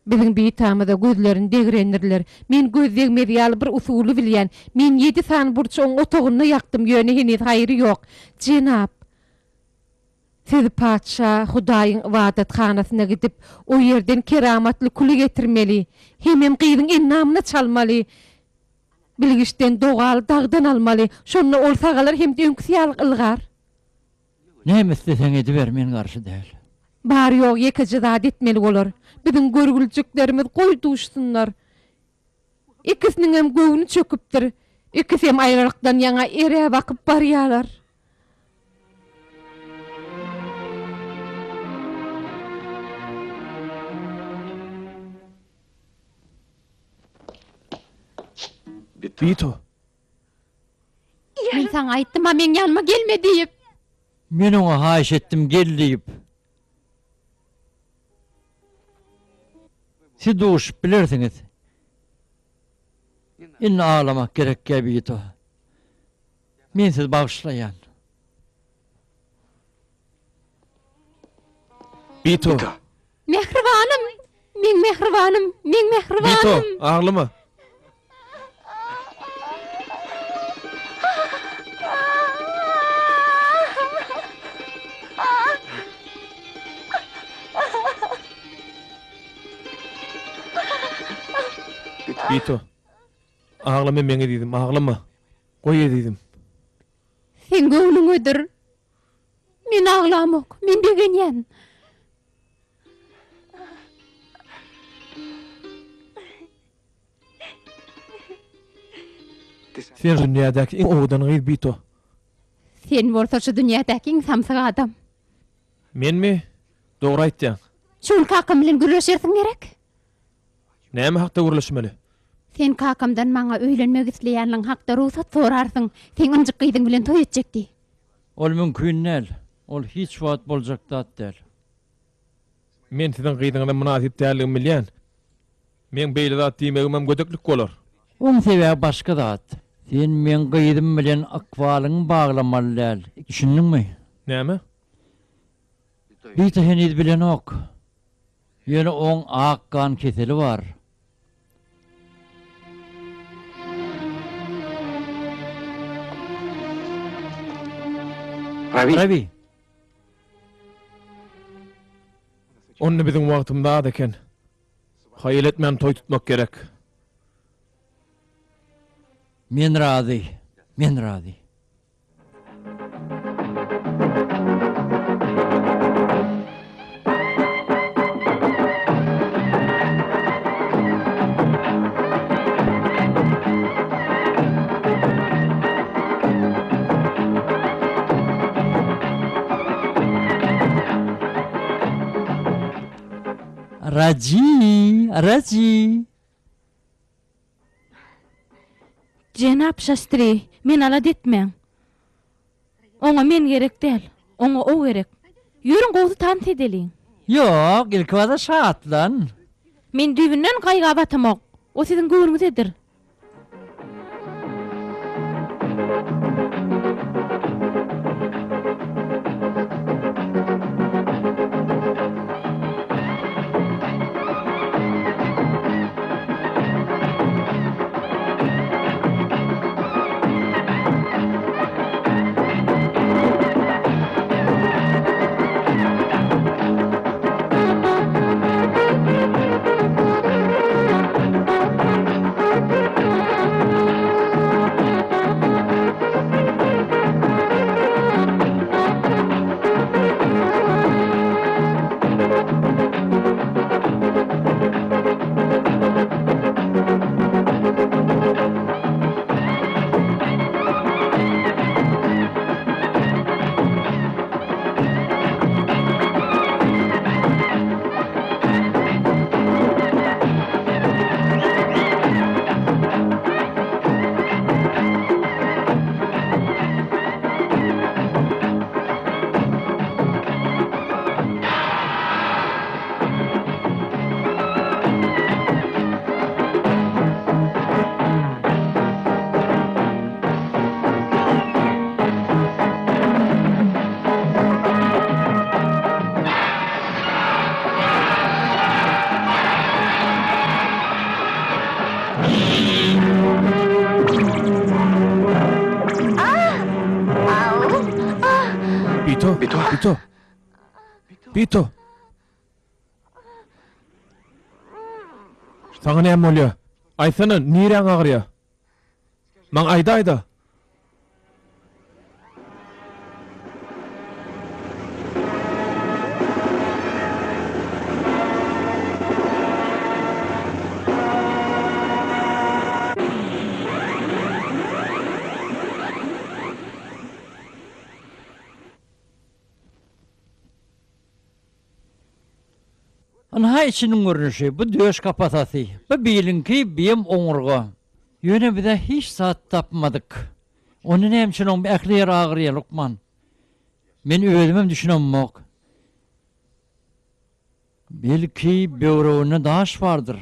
Biziň bitamyza gözlerini degrendirler. Men göz degmez ýaly bir usuly bilýän. Men ýedi sany burçy oň otagynda ýakdym, ýöne heniz haýry ýok. Jenap, siz patyşa Hudaýyň ybadathanasyna gidip, o ýerden keramatly küli getirmeli. Hemem gyzyň endamyna çalmaly. Bilgiçden dogaly dagdan almaly. Şonda ol sagalar hem-de öňküsi ýaly ylgar. Näme isleseň ediber, men garşy däl. Bary-ýogy ýekeje zat etmeli bolar. Biziň görgüljiklerimiz goý duşsunlar. Ikisiniňem göwni çöküpdir. Ikisem aýralykdan ýaňa eräp akyp barýalar. Bito. Men saňa aýtdym-a meň ýanyma gelme diýip. Men oňa haýyş etdim gel diýip. Siz duşup bilersiňiz. Indi aglamak gerekgä Bito. Men sizi bagyşlaýan. Bito. Mähribanym! Meň mähribanym! Meň mähribanym! Bito, aglama. Bito. Aglama meň ezizim, aglama. Goý ezizim. Seň göwnüňedir. Men aglamok, men begenýän. Sen şu dünýädäki iň owadan gyz Bito. Sen bolsa şu dünýädäki iň samsyk adam. Menmi? Dogry aýtýaň. Şu gün kakam bilen gürleşersiň gerek? Näme hakda gürleşmeli? Sen kakamdan maňa öýlenmek isleýänligiň hakda rugsat sorarsyň. Seň ynjyk gyzyň bilen toý etjek diý. Ol mümkin däl. Ol hiç wagt boljak zat däl. Men siziň gyzyňyza mynasyp däldigimi bilýän. Meň beýle zat diýmegimem gödeklik bolar. Oň sebäbi başga zat. Sen meň gyzym bilen ykbalyňy baglamaly däl. Düşündiňmi? Näme? Rita heniz bilenok. Ýöne oň ak gan keseli bar. Rabi. Onda biziň wagtymyz az eken. Haýal etmän toý tutmak gerek. Men razy. Men razy. Raji, Raji. Jenap Şastri, meni alada etmäň. Oňa men gerek däl, oňa o gerek. Ýörüň gowusy tans edeliň. Ýok, ilkibada şatlan. Men düýbünden gaýga batamok. O siziň göwnüňizedir. Bito, Bito, Bito. Bito. Saňa näme bolýar? Aýtsana, niräň agyrýar? Maňa aýdaý-da. Ynha içiniň görnüşi, bu döş kapasasy, bu biliňki, biem oňurga. Ýöne biz-ä hiç zat tapmadyk. Onda näme üçin oň ähli ýeri agyrýar, lukman? Men özümem düşünemok. Belki, böwreginde daş bardyr.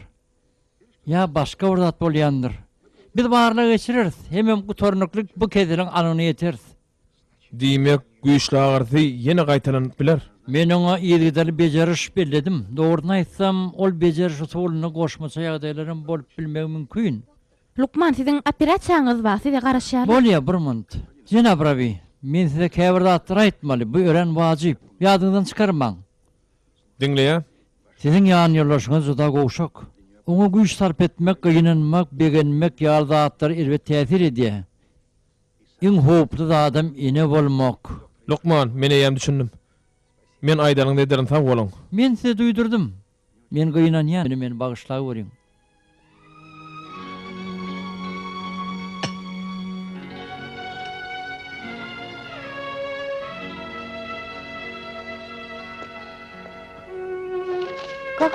Ýa başga bir zat bolýandyr. Biz barlag geçireris, hemem gutarnykly bu keseliň anygyna ýeteris. Diýmek, güýçli agyrysy ýene gaýtalanyp biler. Men oňa yzygiderli bejeriş belledim. Dogrusyny aýtsam, ol bejeriş usulynda goşmaça ýagdaýlar hem bolup bilmegi mümkin. Lukman, siziň operasiýaňyz bar, size garaşýarlar. Bolýar, bir minut. Jenap Rabi, men size käbir zatlary aýtmaly, bu örän wajyp. Ýadyňyzdan çykarmaň. Diňleýän. Siziň ýanýoldaşyňyz juda gowşak. Oňa güýç sarp etmek, gynanmak, begenmek ýaly zatlar erbet täsir edýär. Iň howply zadam ene bolmak. Lukman, men eýýäm düşündim. Men aýdanyňyzy ederin, sag boluň. Men size duýdurdym. Men gynanýan, ýöne meni bagyşlaweriň.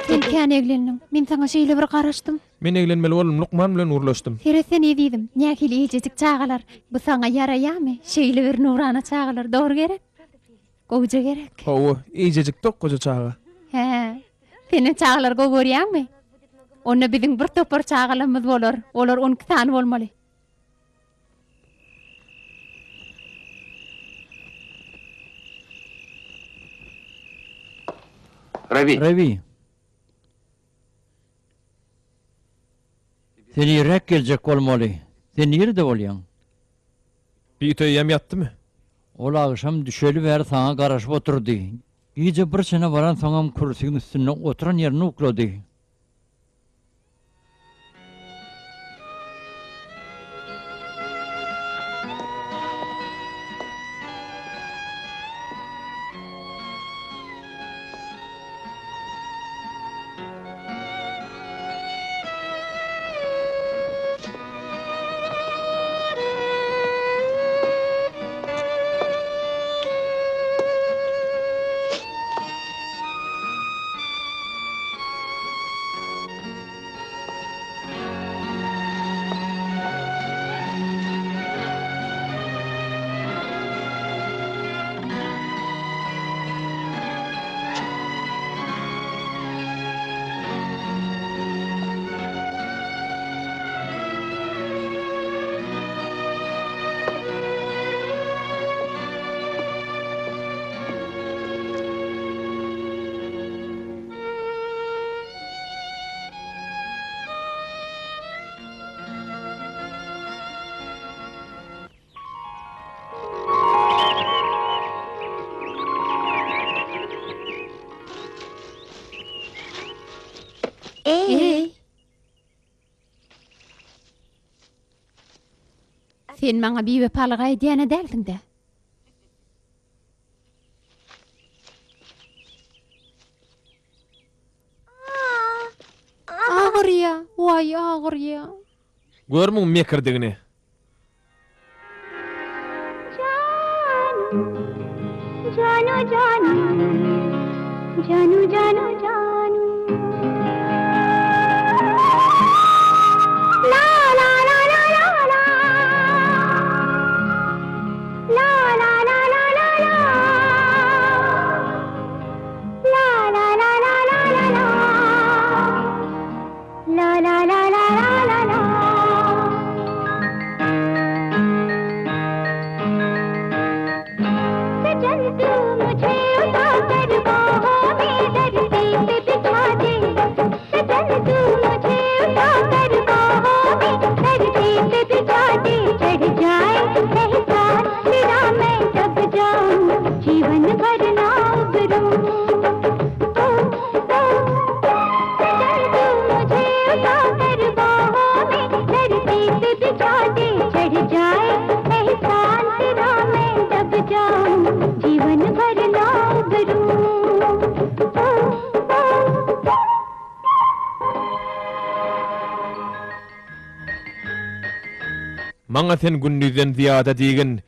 Sen kän eglendiň. Men saňa şeýle bir garaşdym. Men eglenmeli boldum, lukman bilen gürleşdim. Seretsene ezizim, nähili eýjejik çagalar. Bu saňa ýaraýarmy? Şeýle bir nurana çagalar, dogry gerek? Gowuja gerek. Hawa, eýjejik dokgaja çaga. Hä, senem çagalary gowy görýäňmi? Onda biziň bir topar çagalarymyz bolar. Olar 12 sany bolmaly. Rawi. Rawi. Sen irräk geljek bolmaly. Sen nirede bolýaň? Bita eýýäm ýatdymy? Ol agşam düşeli bäri saňa garaşyp oturdy. Gije bir çene baransoňam kürsüň üstünde oturan ýerinde uklady. Eý! Sen maňa biwepalyk aýdýan-a dälsiň-dä? Agyrýa, waý agyrýa. Gör muň mekirdigini. Maňa sen gündizden zyýada diýgin,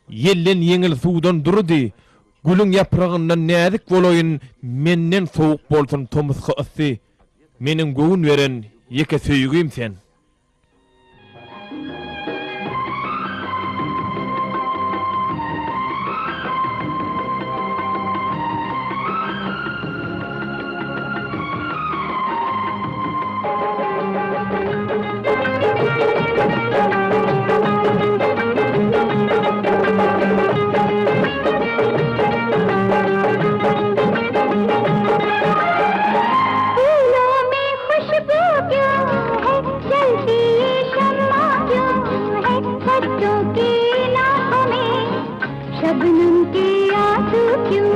Ýelden ýeňil suwdan dury diý, Gülüň ýapragyndan näzik bolaýyn, Menden sowuk bolsun tomusky yssy, Meniň göwün beren ýeke söýgim sen. बच्चों की आंखों में शबनम के आंसू क्यों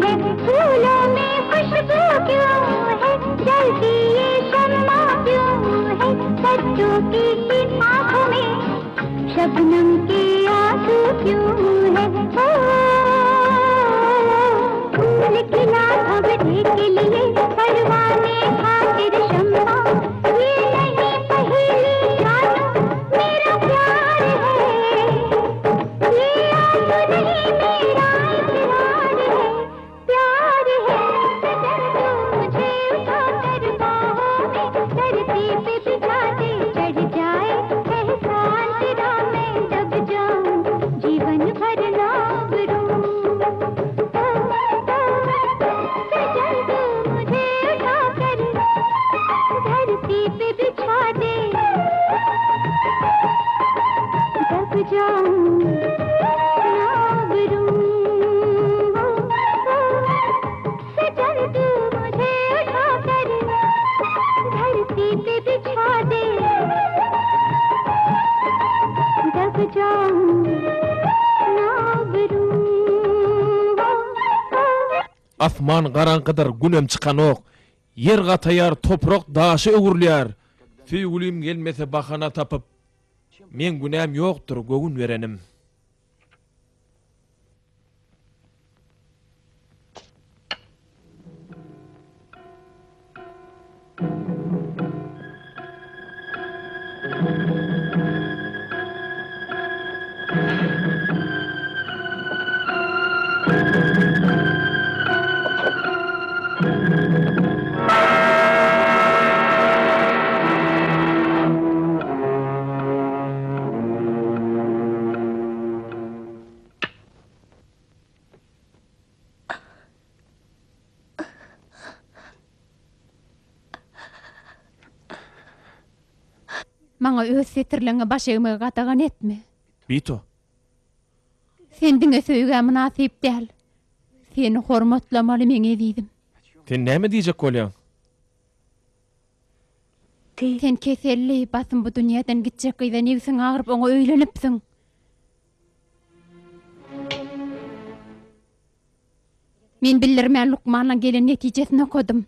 है फूलों में खुशबू क्यों है जलती ये शम्मा क्यों है बच्चों की आंखों में शबनम के आंसू क्यों है ओ, फूल खिला भंवरे के लिए परवाने खातिर शम्मा ये नहीं पहेली जानू मेरा प्यार है ये आंसू नहीं मेरा इकरार है प्यार है सजन तू मुझे उठा कर बाहों में धरती पे बिछा दे चढ़ जाए एहसान तेरा मैं दब जाऊं जीवन भर ना उबरूं सजन तू मुझे उठा कर धरती पे बिछा दे दब जाऊं ना उबरूं सजन तू मुझे उठा कर धरती पे बिछा दे दब जाऊं ना उबरूं Asman garaňkydyr, günem çykanok. Ýer gataýar, toprak daşa öwrülýär. Söýgülim gelmese bahana tapyp, Meň günäm ýokdur, göwün berenim. Maňa öz setirleňe baş egmegi gadagan etme. Bito. Sen diňe söýgä mynasyp däl. Seni hormatlamaly meň ezizim. Sen näme diýjek bolýaň? Sen keselli, basym bu dünýeden gitjek gyza nebsiň agyryp oňa öýlenipsiň. Men bildirmän lukmandan gelen netijesini okadym.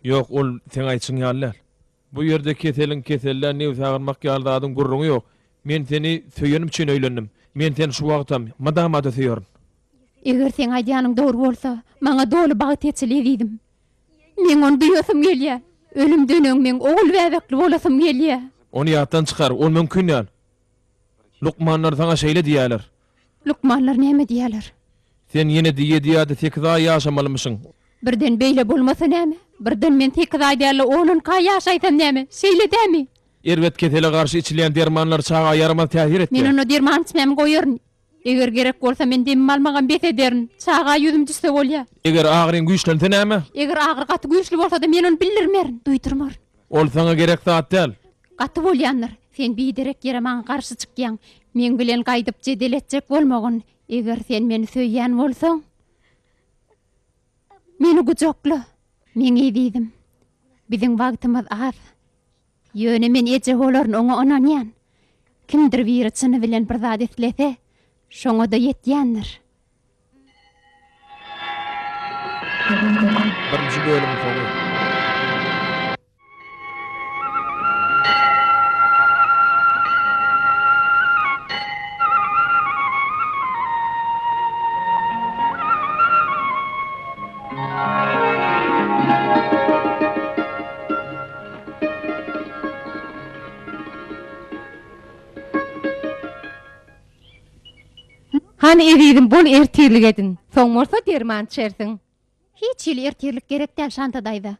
Ýok, ol seň aýtşyň ýaly däl. Bu ýerde keseliň kesellä nebsi agyrmak ýaly zadyň gürrüňi ýok. Men seni söýenim üçin öýlendim. Men seni şu wagtam, mydama-da söýerin. Eger seň aýdýanyň dogry bolsa, maňa doly bagt eçil, ezizim. Meň ony duýasym gelýär. Ölümden öň meň ogul bäbekli bolasym gelýär. Ony ýatdan çykar, ol mümkin däl. Lukmanlar saňa şeýle diýýärler. Lukmanlar näme diýýärler? Sen ýene-de ýedi ýa-da sekiz aý ýaşamalymyşyň. Birden beýle bolmasa näme? Birden men sekiz aý däl-de, on-onki aý ýaşaýsam näme? Şeýle dämi? Erbet kesele garşy içilýän dermanlar çaga ýaramaz täsir etýär. Men onda derman içmämi goýaryn. Eger gerek bolsa, men demimi almagam bes ederin. Çaga ýüzüm düşse bolýar. Eger agyryň güýçlense näme? Eger agyry gaty güýçli bolsa-da, men ony bildirmerin, duýdurmaryn. Ol saňa gerek zat däl. Gaty bolýandyr. Sen biderek ýere maňa garşy çykýaň. Meň bilen gaýdyp jedel etjek bolmagyn. Eger sen meni söýýän bolsaň, meni gujakla. Meň ezizim, biziň wagtymyz az. Ýöne men eje bolaryn, oňa ynanýan. Kimdir biri çyny bilen bir zat islese, şoňa-da ýetýändir. Birinji bölümiň soňy. Hany ezizim bol ertirlik edin. Soň bolsa derman içersiň. Hiç hili ertirlik gerek däl Şanta daýza.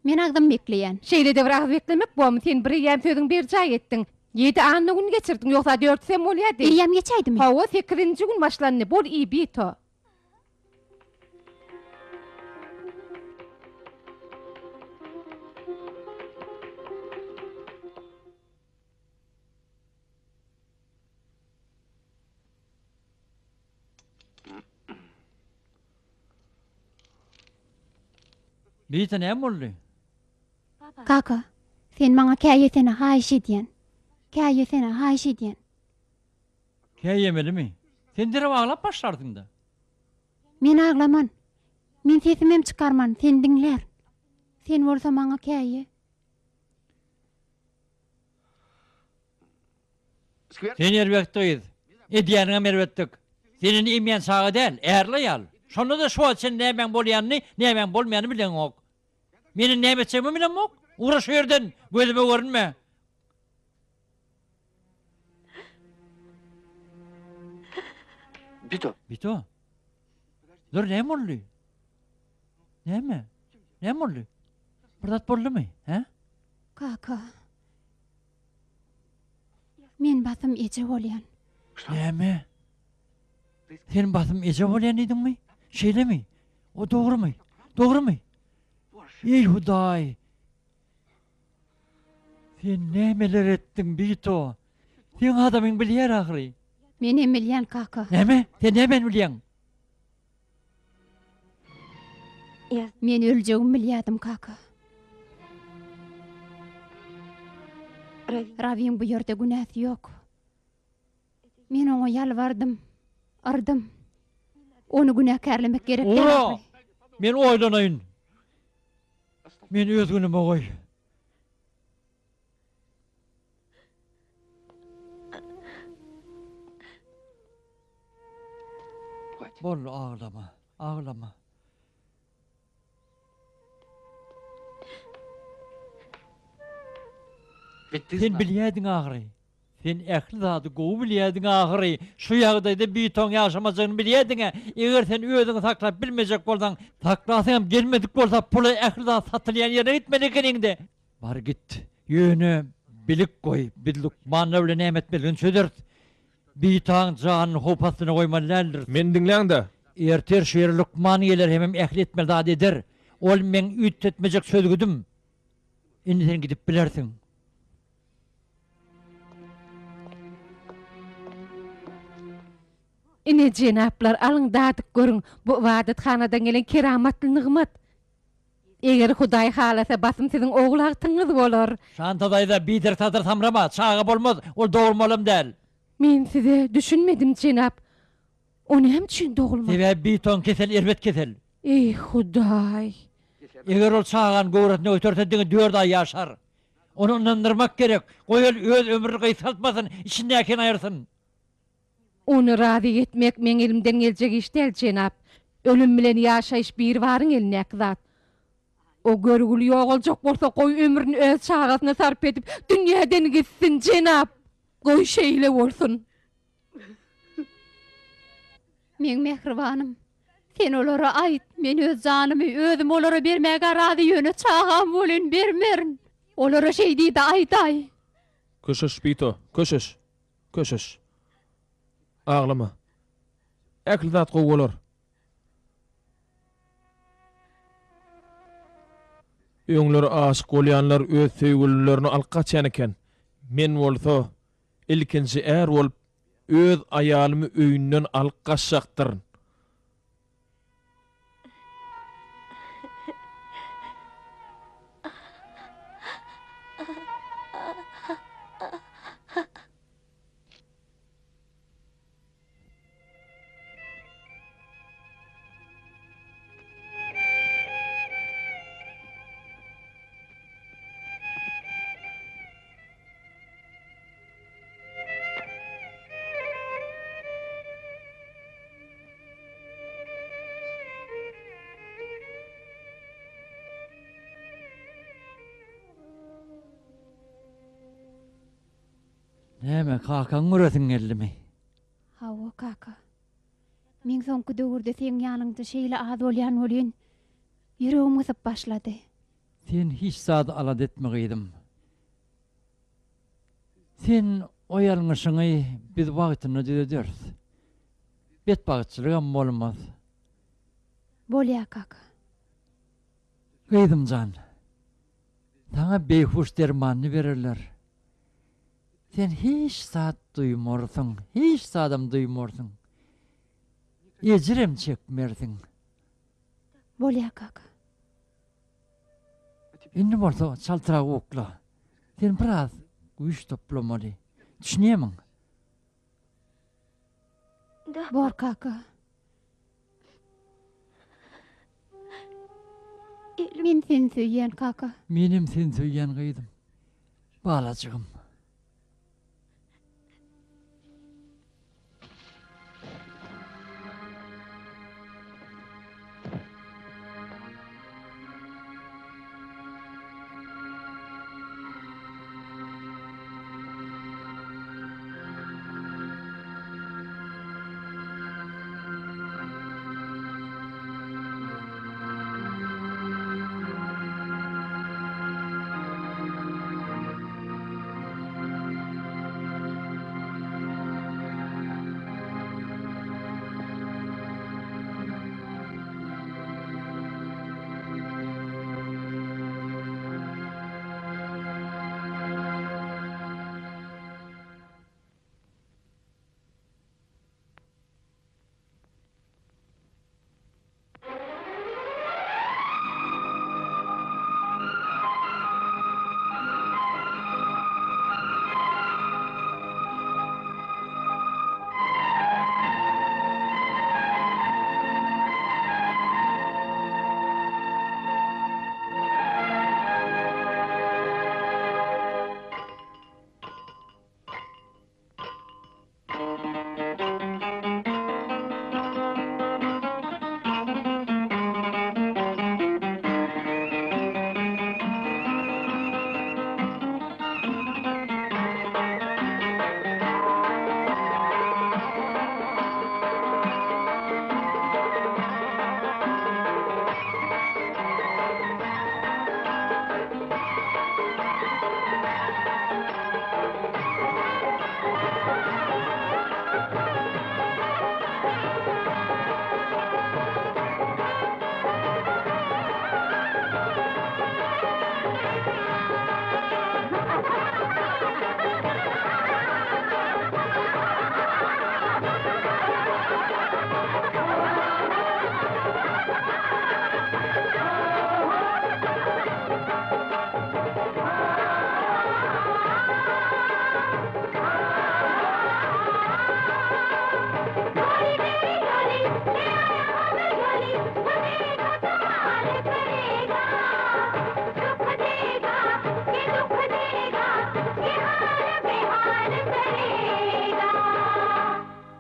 Men agzym bekleýän. Şeýle-de bir agyz beklemek bormy sen bir eýýäm sözüňi berjaý etdiň. Ýedi anna gün geçirdiň ýogsa dörtüsem bolýady. Eýýäm geçäýdimi? Hawa sekizinji gün başlandy bol iý bito. Bita näme boldy? Kaka, sen maňa käýesene haýyş edýän. Käýesene, haýyş edýän. Käýemelimi? Sen derrew aglap başlarsyň-da. Men aglaman. Men sesimem çykarman, seni diňlärin. Sen bolsa maňa käýe. Sen erbet gyz. Edýäniňem erbetlik. Sen indi emýän çaga däl, ärli aýal. Şonda-da şu wagt sen nämäň bolýanyny, nämäň bolmaýanyny bileňok. Men indi näme etjegimem bilemok. Ugra şu ýerden, gözüme görünme. Bito. Bito. Dur näme boldy? Näme? Näme boldy? Bir zat boldumy? Hä? Kaka. Men basym eje bolýan. Näme? Sen basym eje bolýan diýdiňmi? Şeýlemi? O dogrumy? Dogrumy? Eý Hudaý! Sen nämeler etdiň, Bito? Seň adamyň bilýär ahyry. Menem bilýän, kaka. Näme? Sen nämäni bilýäň? Men öljegimi bilýärdim, kaka. Rawiň bu ýerde günäsi ýok. Men oňa ýalbardym, yrdym. Ony günäkärlemek gerek däl Ura! ahyry. Men oýlanaýyn. Meni öz günüme goý. Boldy, aglama, aglama. Sen bilýärdiň ahyry. Sen ähli zady gowy bilýärdiň ahyry. Şu ýagdaýda Bitoň ýaşamajagyny bilýärdiň-ä. Eger sen özüňi saklap bilmejek bolsaň, saklasyňam gelmedik bolsa, pula ähli zat satylýan ýerine gitmeli ekeniň-de. Bar git. Ýöne bilik goý, biz lukmanlar bilen näme etmelidigini çözeris. Bitaň janyny howp astyna goýmaly däldiris. Meni diňläň-de. Ertir şu ýere lukman geler hemem ähli etmeli zady eder. Ol meň üýtgetmejek çözgüdim. Indi sen gidip bilersiň. Ine, jenaplar, alyň, dadyp görüň, bu ybadathanadan gelen keramatly nygmat. Eger Hudaý halasa, basym siziň ogul agtygyňyz bolar. Şanta daýza, biderek sadyr samrama, çaga bolmaz, ol dogulmalam däl. Men size düşünmedim, jenap. O näme üçin dogulmaz? Sebäbi biton kesel erbet kesel. Eý, Hudaý! Eger ol çagany göwresinde göterse diňe dört aý ýaşar. Ony ynandyrmak gerek. Goý ol öz ömrüni gysgaltmasyn, içindäkini aýyrsyn. Ony razy etmek meň elimden geljek iş däl, jenap. Ölüm bilen ýaşaýyş Biribaryň elindäki zat. O görgüli ýogaljak bolsa, goý ömrüni öz çagasyna sarp edip, dünýäden gitsin, jenap! Goý şeýle bolsun! Meň mähribanym, sen olara aýt, men öz janymy özüm olara bermäge razy, ýöne çagam welin bermerin. Olara şeý diý-de aýdaý. Köşeş, Bito, köşeş. Köşeş. Aglama. Ähli zat gowy bolar. Öňler aşyk bolýanlar öz söýgülilerini alyp gaçýan eken. Men bolsa ilkinji är bolup öz aýalymy öýünden alyp gaçjakdyryn. Näme, kakaňy göresiň geldimi? Hawa, kaka. Meň soňky döwürde seň ýanyňda şeýle az bolýan welin, ýüregim gysyp başlady. Sen hiç zady alada etme, gyzym. Sen o ýalňyşyňy biz wagtynda düzederis. Betbagtçylygam bolmaz. Bolýa kaka. Gyzym jan, saňa beýhuş dermanyny bererler. Sen hiç zat duýmarsyň, hiç zadam duýmarsyň. Ejirem çekmersiň. Bolýa kaka. Indi bolsa çaltrak ukla. Sen biraz güýç toplamaly. Düşünýärmiň? Bor kaka. Men seni söýýän kaka. Menem seni söýýän gyzym. Balajygym.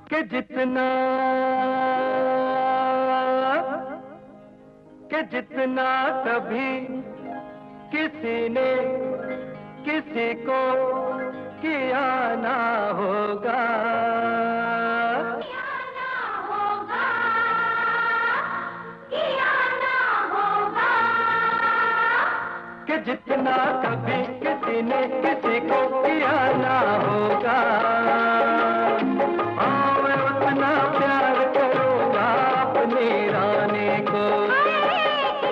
Ki jitna ki jitna kabhi kisi ne kisi ko kiya na hoga कि जितना कभी किसी ने किसी को किया ना होगा हाँ मैं उतना प्यार करूंगा अपनी रानी को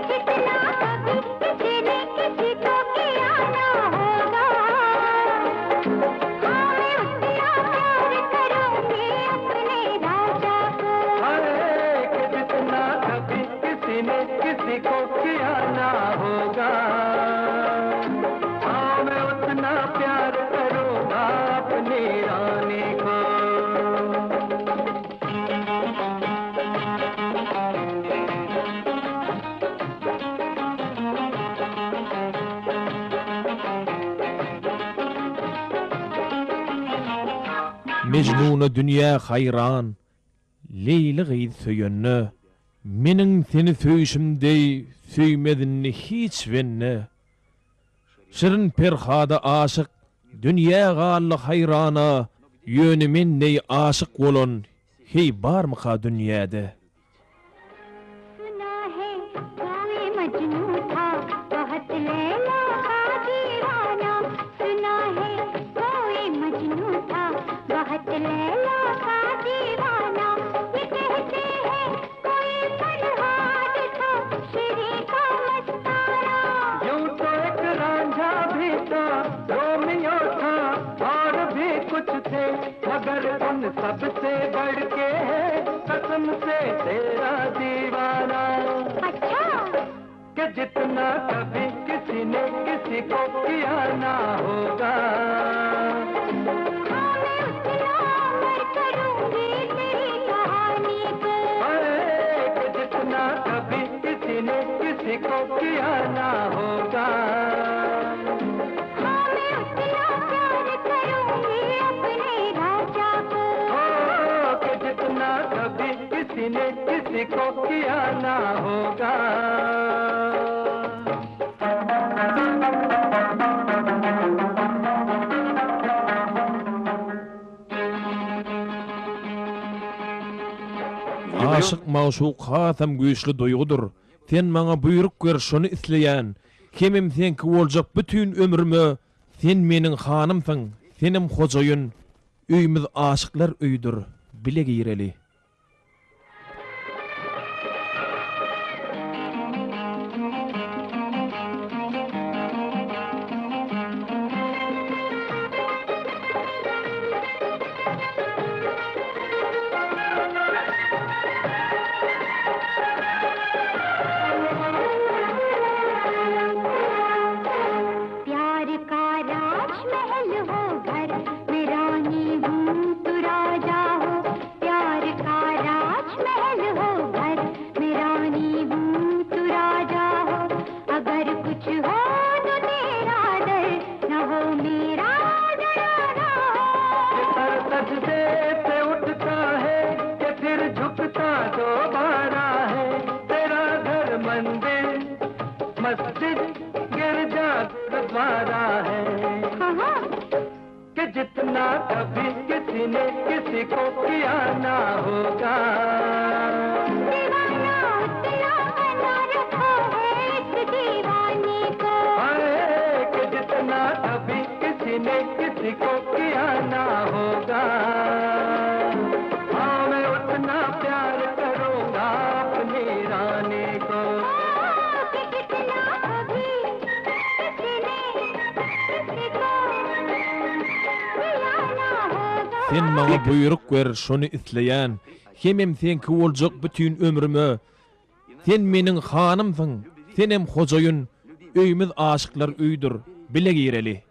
जितना कभी किसी ने किसी को किया ना होगा हाँ मैं उतना प्यार करूंगी अपने राजा को अरे कि जितना कभी किसी ने किसी को किया ना होगा हाँ मैं उतना प्यार करूंगा अपनी रानी को Mejnuna dünýä haýran, Leýli gyz söýende, Meniň seni söýşüm deý söýmez indi hiç bende. Şirin Perhada aşyk, dünýä galdy haýrana, Ýöne men deý aşyk bolan heý barmyka dünýäde? Suna hai koi Majnu tha bahut Laila ka deewana Suna hai koi Majnu tha bahut Laila ka deewana Ye kehte hain koi Farhad tha Shirin ka mastana Ýun to ek Ranjha bhi tha Romeo tha aur bhi kuch the magar un sabse badh ke hai kasam se tera deewana Achha ki jitna kabhi kisi ne kisi ko kiya na hoga हाँ किसी को किया ना होगा। हाँ मैं उतना प्यार करूंगी अपने राजा को। हो कि जितना कभी किसी ने किसी को किया ना होगा। Aşyk magşuk hasam güýçli duýgudyr. Sen maňa buýruk ber şony isleýän. Hemem seňki boljak bütin ömrüme sen meniň hanymsyň, senem hojaýyn. Öýümiz aşyklar öýüdir, bile gireli. प्यार का राजमहल हो घर मैं रानी हूँ तू राजा हो प्यार का राजमहल हो घर मैं रानी हूँ तू राजा हो अगर कुछ हो तो तेरा डर न हो मेरा डराना हो सर सजदे से उठता है कि फिर झुकता दोबारा है तेरा घर मंदिर मस्जिद गिरजा गुरुद्वारा है हाँ हाँ कि जितना कभी किसी ने किसी को किया ना होगा। दीवाना उतना बना रखा है इस दीवाने को। हाय कि जितना कभी किसी ने किसी को किया ना होगा। हाँ मैं उतना प्यार करूंगा अपनी रानी को। कि जितना कभी किसी ने किसी को किया ना होगा। Sen maňa buýruk ber şony isleýän. Hemem seňki boljak bütin ömrüme. Sen meniň hanymsyň, senem hojaýyn. Öýümiz aşyklar öýüdir, bile gireli.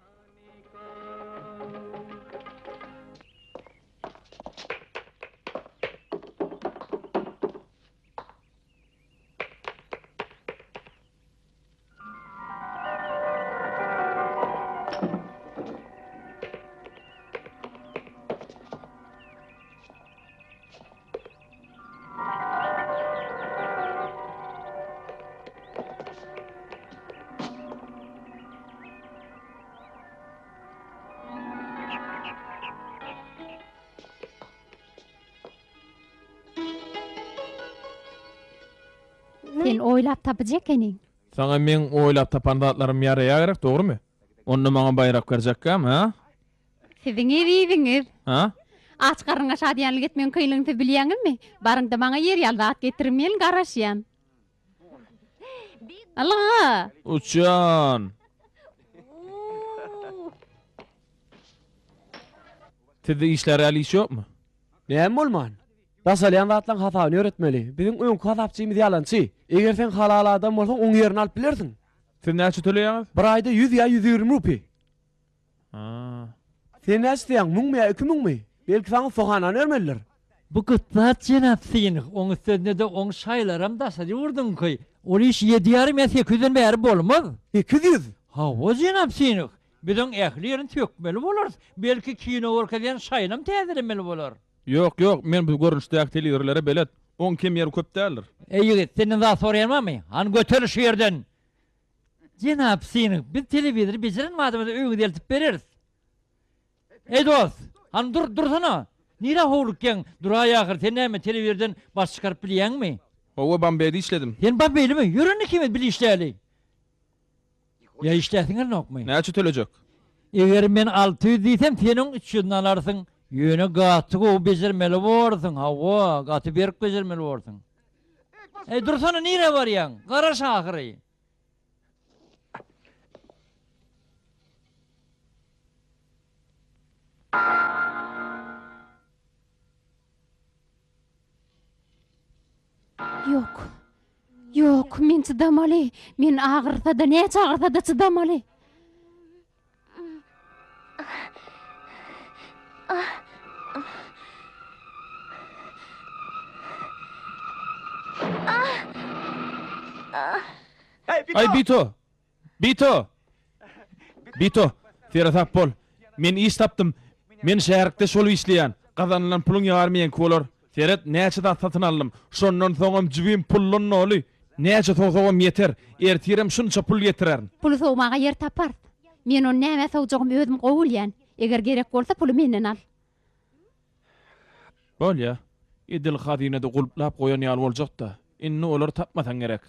Sen oýlap tapyjy ekeniň. Saňa meň oýlap tapan zatlarym ýaraýar gerek, dogrumy? Onda maňa baýrak berjekkäm, hä? Siziň eziziňiz. Hä? Aç garynga şadyýanlyk etmegiň kynlygyny siz bilýäňizmi? Baryň-da maňa ýer ýaly zat getiriň, men garaşýan. Ylga! Uçýan! Sizde işlär ýaly iş ýokmy? Näme bolman? Daşalýan zatlaryň hasabyny ýöretmeli. Biziň öňki hasapçymyz ýalançy. Eger sen halal adam bolsaň, oň ýerini alyp bilersiň. Siz näçe töleýäňiz? Bir aýda ýüz ýa 120 rupi. Ha. Sen näçe isleýäň, müňmi ýa iki müňmi? Belki saňa ussahanany bermelidir. Bu gyt zat jenap Synh, oň üstesine-de oň şaýlaram daşary ýurduňky. Ol iş ýedi ýarym ýa sekizden bäri bolmaz. 800? Hawa, jenap Synh, biz oň ähli ýerini sökmeli bolarys. Belki kino görkezýän şaýynam täzelemeli bolar. Ýok, ýok, men bu görnüşdäki telewizorlara belet. Oň kem ýeri köp däldir. Eý ýigit, senden zat soraýan barmy? Hany göter şu ýerden! Jenap Synh, biz telewizory bejeren badymyza öýüňize eltip bereris. Eý dost, hany dur, dursana! Nirä howlukýaň? Duraý ahyr, sen näme, telewizordan baş çykaryp bilýäňmi? Hawa, Bombeýde işledim. Sen Bombeýlimi? Ýör onda ikimiz bile işläli. Ýa işläsiň gelenokmy? Näçe tölejek? Eger men 600 diýsem, sen oň 300-ni alarsyň. Ýöne gaty gowy bejermeli borsuň, hawa, gaty berk bejermeli borsuň. Eý, dursana, nirä barýaň? Garaş ahyry. Ýok. Ýok, men çydamaly. Men agyrsa-da, näçe agyrsa-da çydamaly. Aý, Bito! Bito! Bito, seresap bol. Men iş tapdym. Men şäherkde şol işleýän. Gazanylan puluň ýary meňki bolar. Seret, näçe zat satyn aldym. Şondan soňam jübim puldan doly. Näçe sowsagam ýeter. Ertirem şunça pul getirerin. Puly sowmaga ýer taparys. Men ony nämä sowjagymy özüm gowy bilýän. Eger gerek bolsa puly menden al. Bolýa. Edil hazynada gulplap goýan ýaly boljak-da. Indi olary tapmasaň gerek.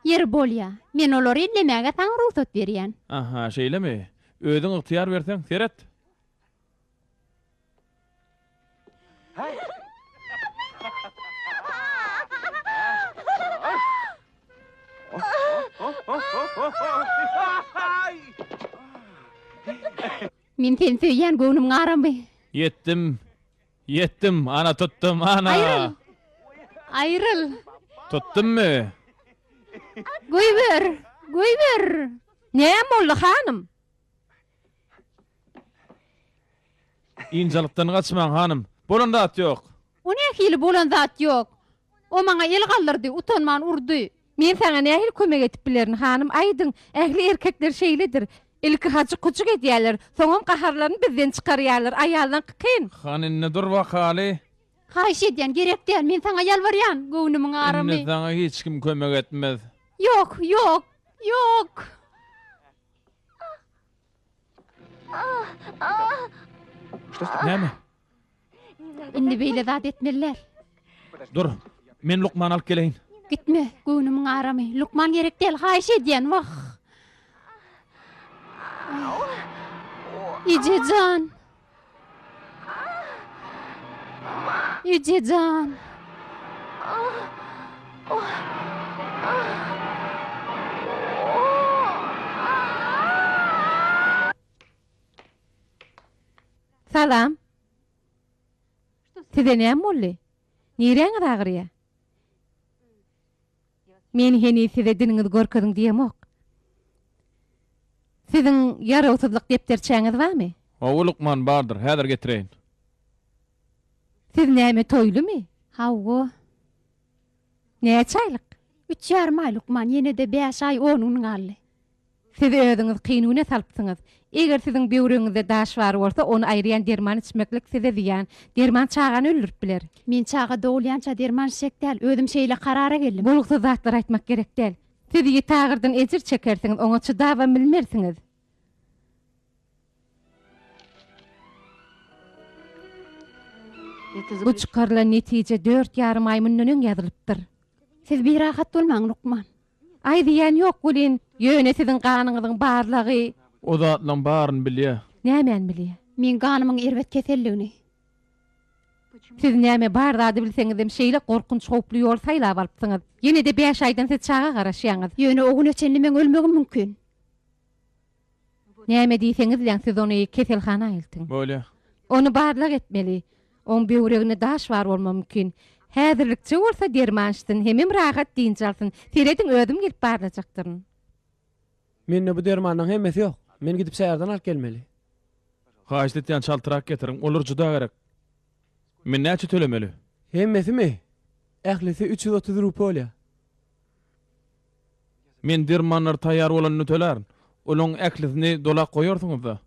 Ýeri bolýa. Men olary ellemäge saňa rugsat berýän. Aha, şeýlemi? Özüň ygtyýar berseň, seret. Men seni söýýän, göwnümiň aramy. Ýetdim. Ýetdim, ana tutdum, ana! Aýryl! Aýryl! Tutdummy? Goýber! Goýber! Näme boldy, hanym? Ynjalykdan gaçmaň, hanym. Bolan zat ýok. O nähili bolan zat ýok? O maňa el galdyrdy, utanman urdy. Men saňa nähili kömek edip bilerin, hanym, aýdyň? Ähli erkekler şeýledir. Ilki hajyk-hujuk edýärler, soňam gaharlaryny bizden çykarýarlar, aýallaňky kyn. Hany indi dur bakaly. Haýyş edýän, gerek däl, men saňa ýalbarýan, göwnümiň aramy. Indi saňa hiç kim kömek etmez. Ýok, ýok, ýok! Näme? Indi beýle zat etmeli däl. Dur, men lukmany alyp geleýin. Gitme, göwnümiň aramy. Lukman gerek däl, haýyş edýän, wah. Eje jan. Eje jan. Salam. Size näme boldy? Niräňiz agyrýa? Men heniz size diniňizi görkeziň diýemok. Siziň ýarawsyzlyk depderçäňiz barmy? Hawa, lukman, bardyr. Häzir getireýin. Siz näme toýlumy? Hawa. Näçe aýlyk? Üç ýarym aý, lukman. Ýene-de bäş aý, on gün galdy. Siz özüňizi kyn güne salypsyňyz. Eger siziň böwregiňizde daş bar bolsa, ony aýyrýan derman içmeklik size zyýan. Derman çagany öldürip biler. Men çaga dogulýança derman içjek däl. Özüm şeýle karara geldim. Bolgusyz zatlar aýtmak gerek däl. Siz ýiti agyrdan ejir çekersiňiz, oňa çydabam bilmersiňiz. Bu çykarylan netije dört ýarym aý mundan öň ýazylypdyr. Siz birahat bolmaň, lukman. Aý zyýan ýok welin, ýöne siziň ganyňyzyň barlagy. O zatlaň baryny bilýä. Nämäni bilýä? Meň ganymyň erbet keselligini. Siz näme bar zady bilseňizem şeýle gorkunç howply ýol saýlap alypsyňyz. Ýene-de bäş aýdan siz çaga garaşýaňyz. Ýöne o güne çenli meň ölmegim mümkin. Näme diýseňizläň siz ony keselhana eltiň. Bolýa. Ony barlag etmeli. Oň böwreginde daş bar bolmagy mümkin. Häzirlikçe bolsa derman içsin, hemem rahat dynç alsyn. Serediň özüm gelip barlajakdyryn. Mende bu dermanlaryň hemmesi ýok. Men gidip şäherden alyp gelmeli. Haýyşt etýän çaltrak getiriň, olar juda gerek. Men näçe tölemeli? Hemmesimi? Ählisi 330 rupiýa bolýar. Men dermanlar taýýar bolanda tölärin. Olaň ählisini dolap goýarsyňyz-da.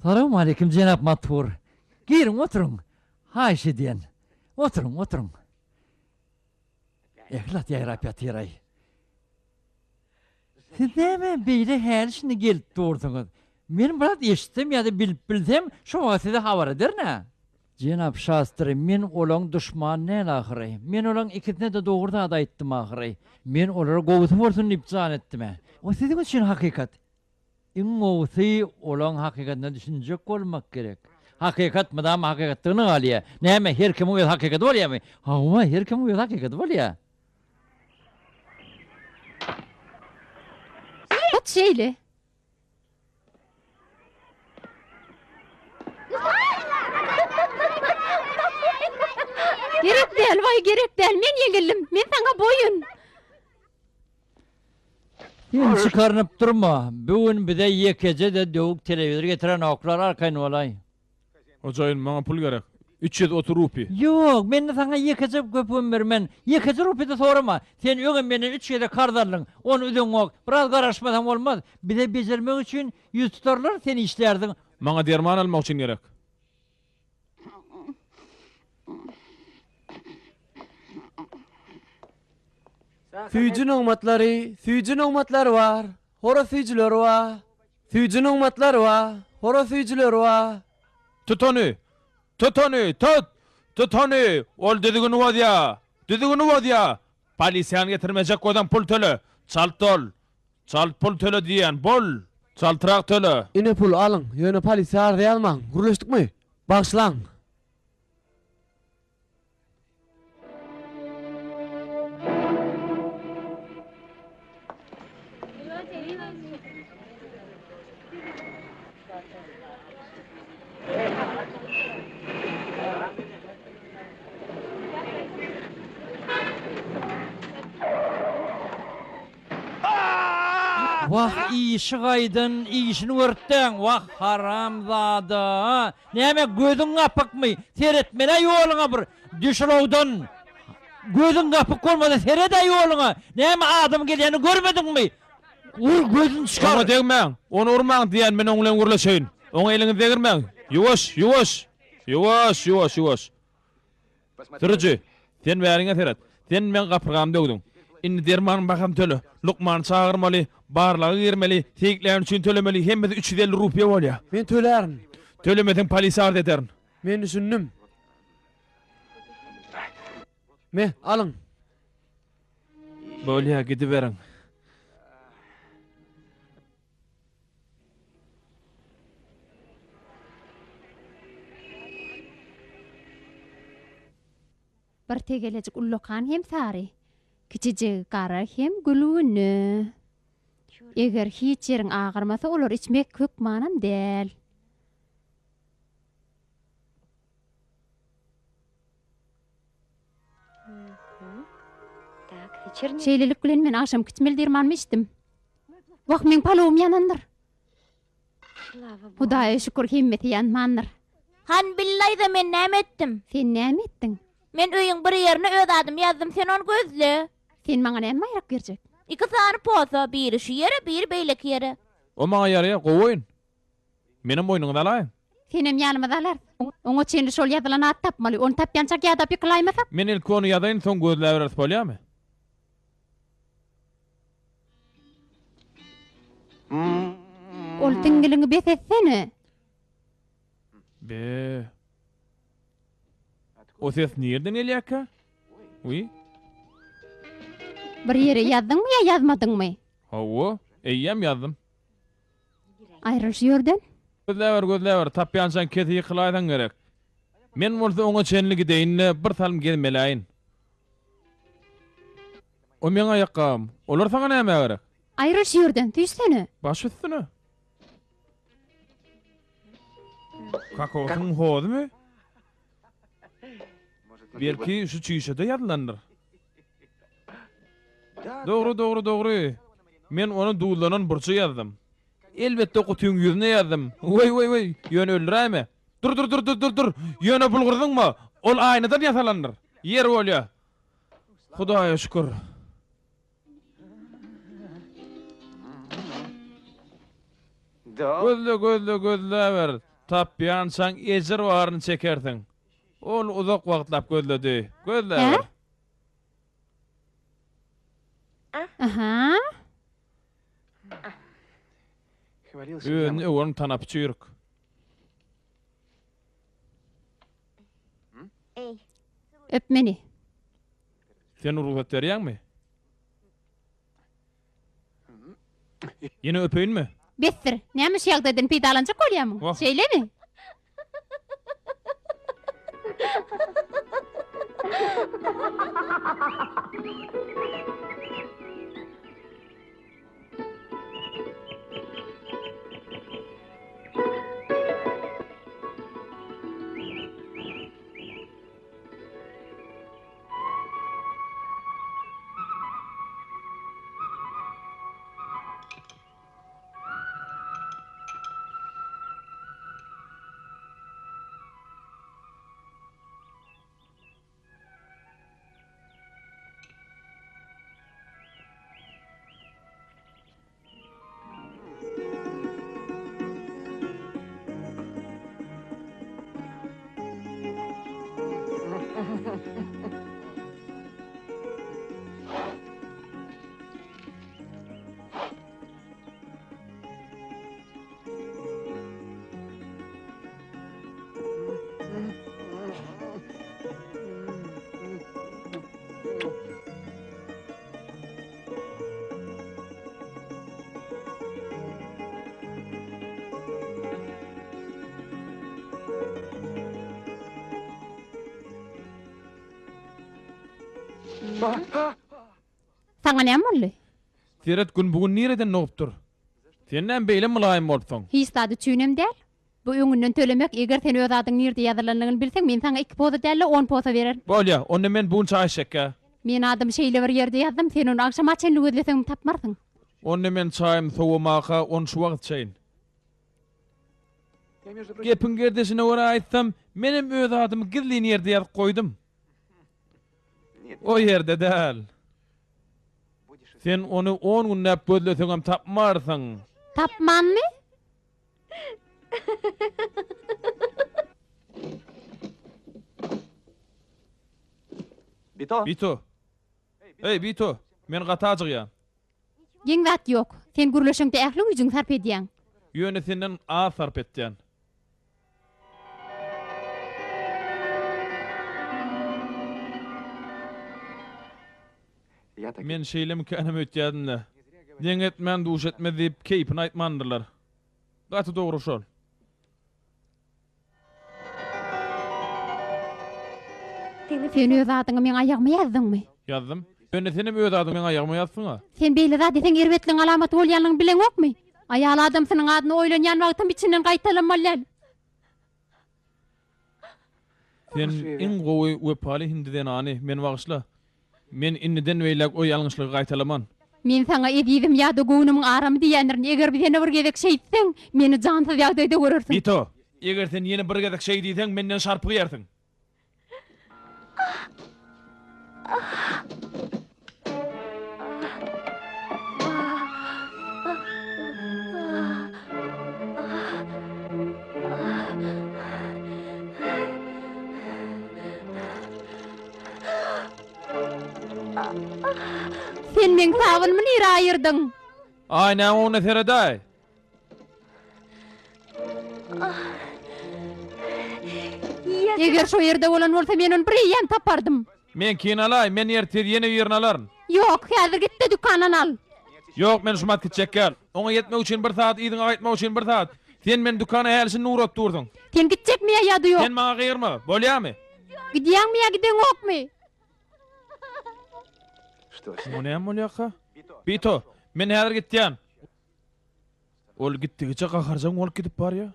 Salowmaleýkim, jenap Matur. Giriň, oturyň. Haýyş edýän. Oturyň, oturyň. Ähli zat ýaýrap ýatyr-aý. Siz näme beýle häli-şindi gelip dursuňyz? Men bir zat eşitsem ýa-da bilip bilsem, şo wagt size habar ederin-ä. Jenap Şastri, men olaň duşmany däl ahyry. Men olaň ikisine-de dogry zat aýtdym ahyry. Men olara gowusy bolsun diýip jan etdim-ä. O siziň üçin hakykat. Iň gowusy olaň hakykatyna düşünjek bolmak gerek. Hakykat mydama hakykatdygyna galýar. Näme, her kimiň öz hakykaty bolýarmy? Hawa, her kimiň öz hakykaty bolýar. Hut şeýle. Gerek däl, waý, gerek däl, men ýeňildim, men saňa boýun. Sen çykarynyp durma, bu gün bize ýekeje-de döwük telewizor getirenoklar, arkaýyn bolaý. Hojaýyn, maňa pul gerek. 330 rupiý. Ýok, mende saňa ýekeje köpügem bermen. Ýekeje rupiý-de sorama. Sen öňem menden üç gezek karz aldyň. Ony üzeňok. Biraz garaşmasaň bolmaz. Bize bejermek üçin ýüz tutarlar, sen işlärsiň. Maňa derman almak üçin gerek. Süýji nygmatlary, süýji nygmatlary bar, horaz süýjüleri bar. Süýji nygmatlary bar, horaz süýjüleri bar. Tut ony! Tut ony! Tut! Tut ony! Ol düzgüni bozýa! Düzgüni bozýa! Polisiýany getirmejek bolsaň pul töle! Çalt bol! Çalt pul töle diýýän, bol! Çaltrak töle! Ine pul, alyň! Ýöne polisiýa arza ýazmaň! Gürleşdikmi? Bagyşlaň! Wah işi gaýdan işini görtdäň wah haramzada näme gözüň gapykmy seretmelä ýoluňa bir düş ulagdan gözüň gapyk bolmasa seredä ýoluňa näme adam gelýänini görmediňmi ur gözüni çykar. Oňa degmäň ony urmaň diýýän men oň bilen gürleşeýin oňa eliňizi degirmäň ýuwaş ýuwaş ýuwaş ýuwaş ýuwaş. Sürüji, sen bäriňe seret. Sen meň gapyrgamy döwdüň. Indi dermanyň bahasyny töle. Lukmany çagyrmaly, barlaga girmeli, seýikläni üçin tölemeli, hemmesi 350 rupiýa bolýar. Men tölärin. Tölemeseň polise arz ederin. Men düşündim. Me, alyň. Bolýar, gidiberiň. Bir tegelejik ullakan hem sary, kiçijigi gara hem gülgüne. Eger hiç ýeriň agyrmasa olary içmek hökmanam däl. Şeýlelik bilen men agşamky içmeli dermanymy içdim. Wah, meň palowym ýanandyr. Hudaýa şükür hemmesi ýanmandyr. Han billaýda men näme etdim? Sen näme etdiň? Men öýüň bir ýerine öz adymy ýazdym, sen ony gözle. Sen maňa näme baýrak berjek? Iki sany posa, biri şu ýere, biri beýleki ýere. O maňa ýaraýar, gowy oýun. Menem boýnuňyza alaýyn. Senem ýanymyza alarys. Oňa çenli şol ýazylan ady tapmaly. Ony tapýançak ýadap ýykylaýmasak. Men ilki ony ýazaýyn, soň gözläbereris bolýamy? Ol diňňiliňi bes etsene. Be. O ses nirden gelýärkä? Wiý. Bir ýere ýazdyňmy ýa ýazmadyňmy? Hawa, eýýäm ýazdym. Aýryl şu ýerden. Gözläber, gözläber, tapýançaň kese ýykylaýsaň gerek. Men bolsa oňa çenli gideýin-de, bir salym gezmeläýin. O meň aýakgabym. Olar saňa nämä gerek? Aýryl şu ýerden, süýşsene. Baş üstüne. Kokosyň hozumy? Belki şu çüýşede ýazylandyr. Dogry, dogry, dogry. Men ony duzlanan burça ýazdym. Elbetde gutyň ýüzüne ýazdym. Weý, weý, weý, ýöne öldüräýme. Dur, dur, dur, dur, dur, dur. Ýöne bulgur zyňma. Ol aýnadan ýasalandyr. Ýeri bolýa. Hudaýa şükür. Gözle, gözle, gözläber. Tapýançaň ejir baryny çekersiň. Ol uzak wagtlap gözledi. Gözläber. Aha. Özüni öwen tanapy çüýrük. Öp meni. Sen rugsat berýäňmi? Ýene öpeýinmi? Besdir. Näme şu ýagdaýdan peýdalanjak bolýamyň? Şeýlemi? Saňa näme boldy? Seret gün bu gün nireden dogupdyr? Sen näme beýle mylaýym bolupsyň? Hiç zat üçinem däl. Bu öňünden tölemek, eger sen öz adyň nirde ýazylanlygyny bilseň, men saňa iki posa däl-de, on posa bererin. Bolýa, onda men bu gün çaý içjekgä. Men adymy şeýle bir ýerde ýazdym, sen ony agşama çenli gözleseňem tapmarsyň. Onda men çaýym sowamaka ony şu wagt içeýin. Gepiň gerdişine görä aýtsam, menem öz adymy gizlin ýerde ýazyp goýdum. O ýerde däl. Sen ony on günläp gözleseňem tapmarsyň. Tapmanmy? Bito! Bito! Eý, Bito! Men gaty ajygýan. Geň zat ýok. Sen gürleşeňde ähli güýjüňi sarp edýäň. Ýöne senden az sarp etýän. Men şeýlemikänem öýtýärdim-de. Deň etmän duş etmez diýip keýpine aýtmandyrlar. Gaty dogry şol. Sen öz adyňy meň aýagyma ýazdyňmy? Ýazdym. Ýöne senem öz adyňy meň aýagyma ýazsyň-a. Sen beýle zat etseň erbetligiň alamaty bolýanlygyny bileňokmy? Aýal adamsynyň adyny oýlanýan wagtym içinden gaýtalanmaly däl. Sen iň gowy wepaly hindi zenany, meni bagyşla. Men indiden beýläk o ýalňyşlygy gaýtalaman. Men saňa ezizim ýa-da göwnümiň aramy diýýändirin, eger ýene bir gezek şeýtseň, meni jansyz ýagdaýda görersiň. Bito, eger sen ýene bir gezek şeý diýseň, menden şarpyk iýersiň. Sen meň sabynymy nirä aýyrdyň? Aýnaň öňüne seredäý. Eger şo ýerde bolan bolsa, men ony bir eýýäm tapardym. Meňkini alaý, men ertir ýene birini alaryn. Ýok, häzir git-de dükandan al. Ýok, men şumat gitjek däl. Oňa ýetmek üçin bir sagat, yzyňa gaýtmak üçin bir sagat. Sen meni dükana häli-şindi ugradyp dursuň. Sen gitjekmi ýa ýa-da ýok? Sen maňa gygyrma, bolýamy? Gidýäňmi ýa gideňokmy? Muňa näme bolýarka? Bito, men häzir gitýän. Ol gitdigiçe gaharjaň bolup gidip barýar.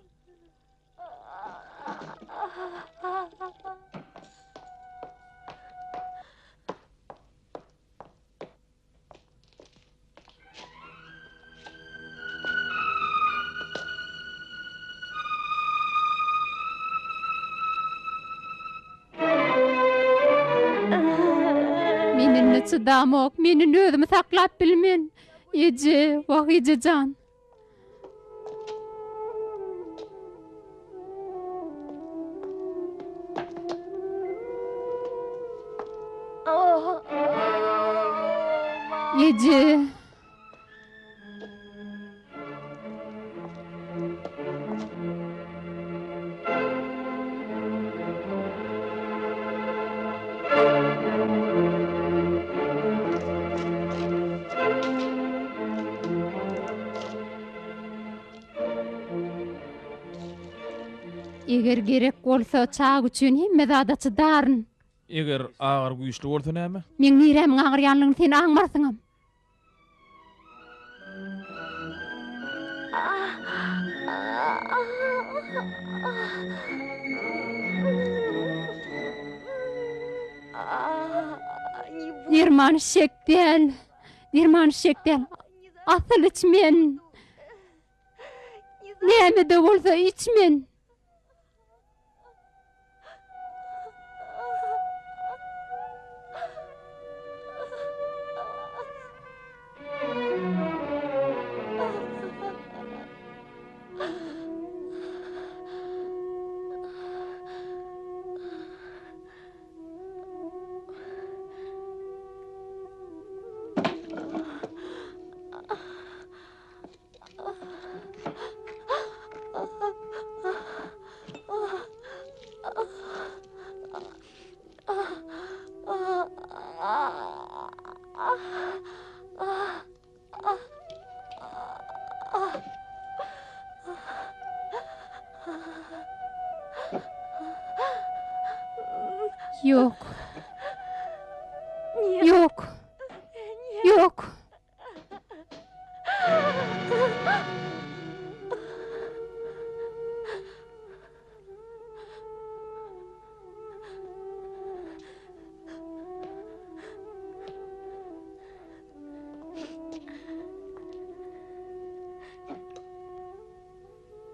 Men indi çydamok, men indi özümi saklap bilmen. Eje, wah eje jan. Eje. Eger gerek bolsa, çaga üçin hemme zada çydaryn. Eger agyry güýçli bolsa näme? Meň nirämiň agyrýanlygyny sen aňmarsyňam. Derman içjek däl. Derman içjek däl. Asyl içmen. Näme-de bolsa içmen. Ýok. Ýok.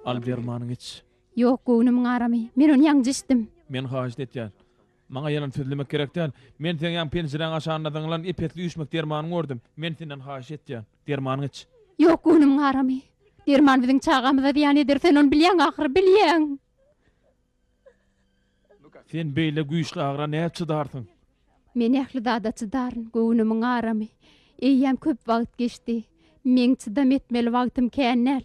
Al dermanyňy iç. Ýok, göwnümiň aramy. Men ony ýaňja içdim. Men haýyşt etýän. Maňa ýalan sözlemek gerek däl. Men seň ýaňy penjiräň aşagynda zyňylan ep-esli üýşmek dermanyňy gördüm. Men senden haýyş etýän. Dermanyňy iç. Ýok, göwnümiň aramy. Derman biziň çagamyza zyýan eder, sen ony bilýäň ahyry, bilýäň. Sen beýle güýçli agyra nädip çydarsyň? Men ähli zada çydaryn, göwnümiň aramy. Eýýäm köp wagt geçdi. Meň çydam etmeli wagtym kän däl.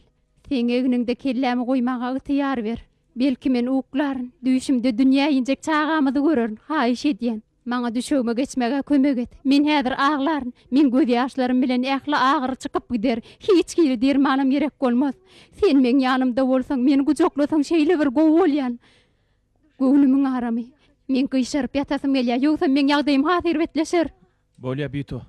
Seň egniňde kellämi goýmaga ygtyýar ber. Belki men uklaryn, düýşümde dünýä injek çagamyzy görerin, haýyş edýän. Maňa düşegime geçmäge kömek et. Men häzir aglaryn. Meň gözýaşlarym bilen ähli agyry çykyp gider. Hiç hili dermanam gerek bolmaz. Sen meň ýanymda bolsaň, meni gujaklasaň şeýle bir gowy bolýan. Göwnümiň aramy. Meň gyşaryp ýatasym gelýär, ýogsam meň ýagdaýym has erbetleşer. Bolýa, Bito.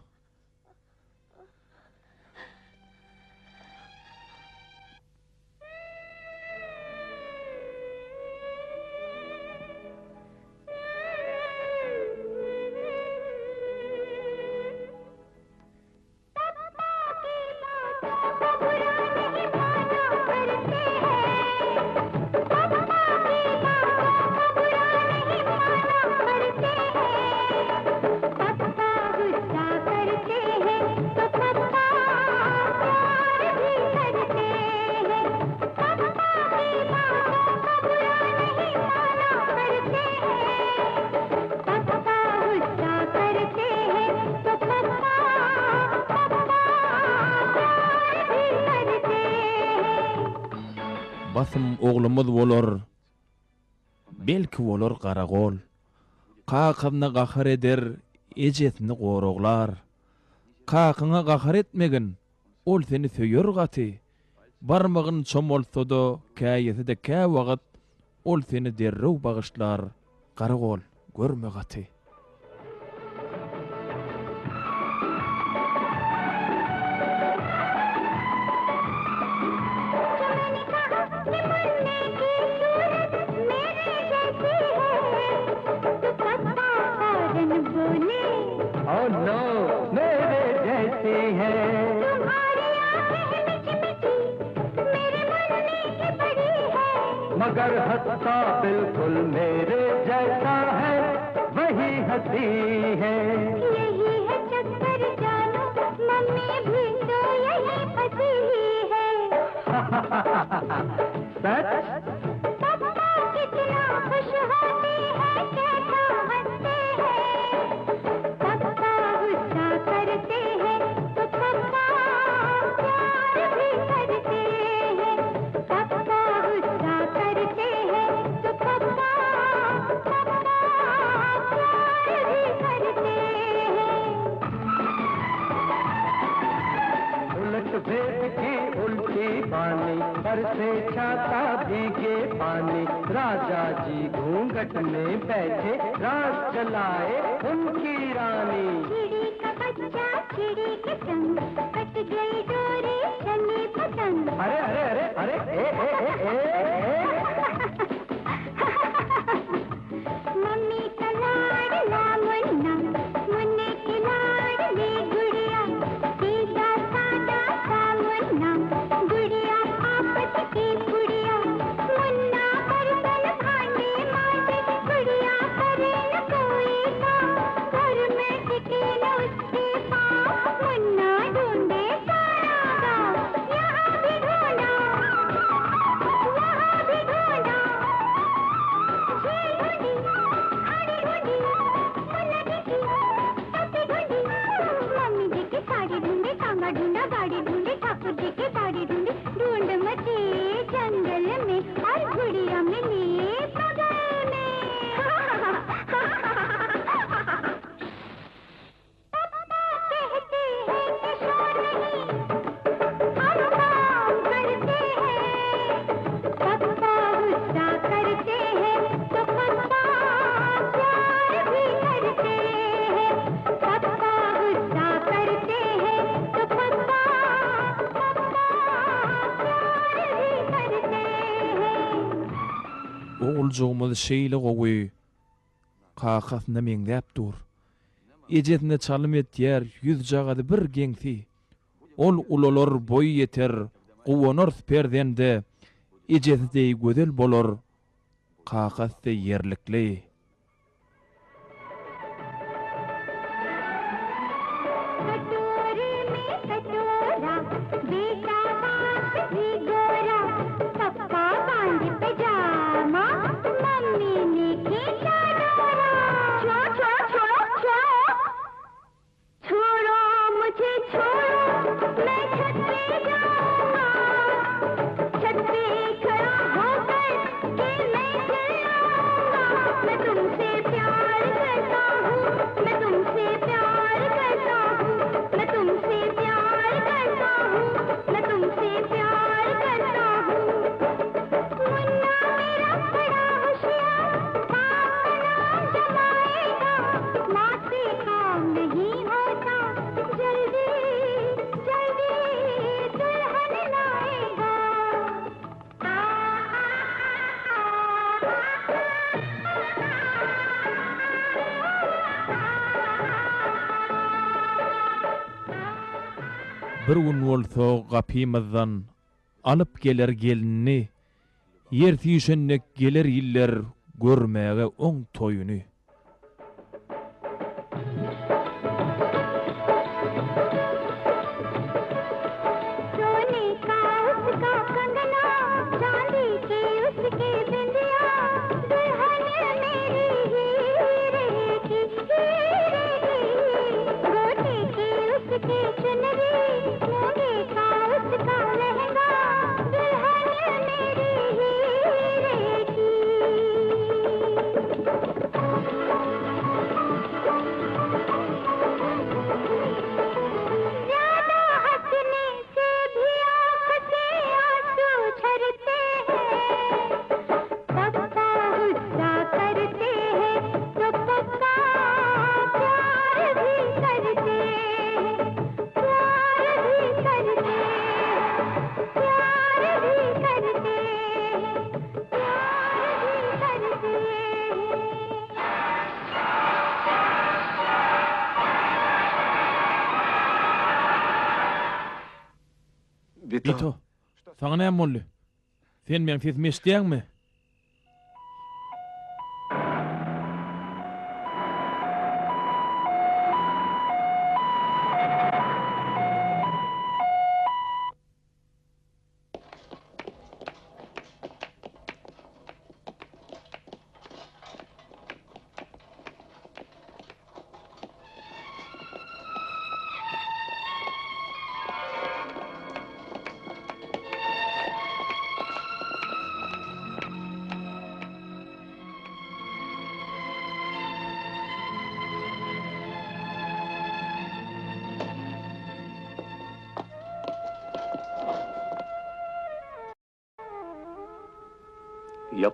Basym oglumyz bolar, Belki bolar garagol. Kakasyna gahar eder, Ejesini goraglar. Kakyňa gahar etmegin, Ol seni söýer gaty. Barmagyn çomaltsa-da, Käýese-de käwagt, Ol seni derrew bagyşlar. Garagol, görme gaty. Oguljygymyz şeýle gowy, kakasyna meňzäp dur. Ejesine çalym etýär, ýüzjagazy bir geňsi. Ol ulalar, boýy ýeter, guwanarys perzende. Ejesi deý gözel bolar, kakasy deý ýerlikli. Bir gün bolsa gapymyzdan alyp geler gelinini, Ýer süýşen dek geler iller görmäge oň toýuny. Bito, saňa näme boldy? Sen meň sesimi eşidýäňmi?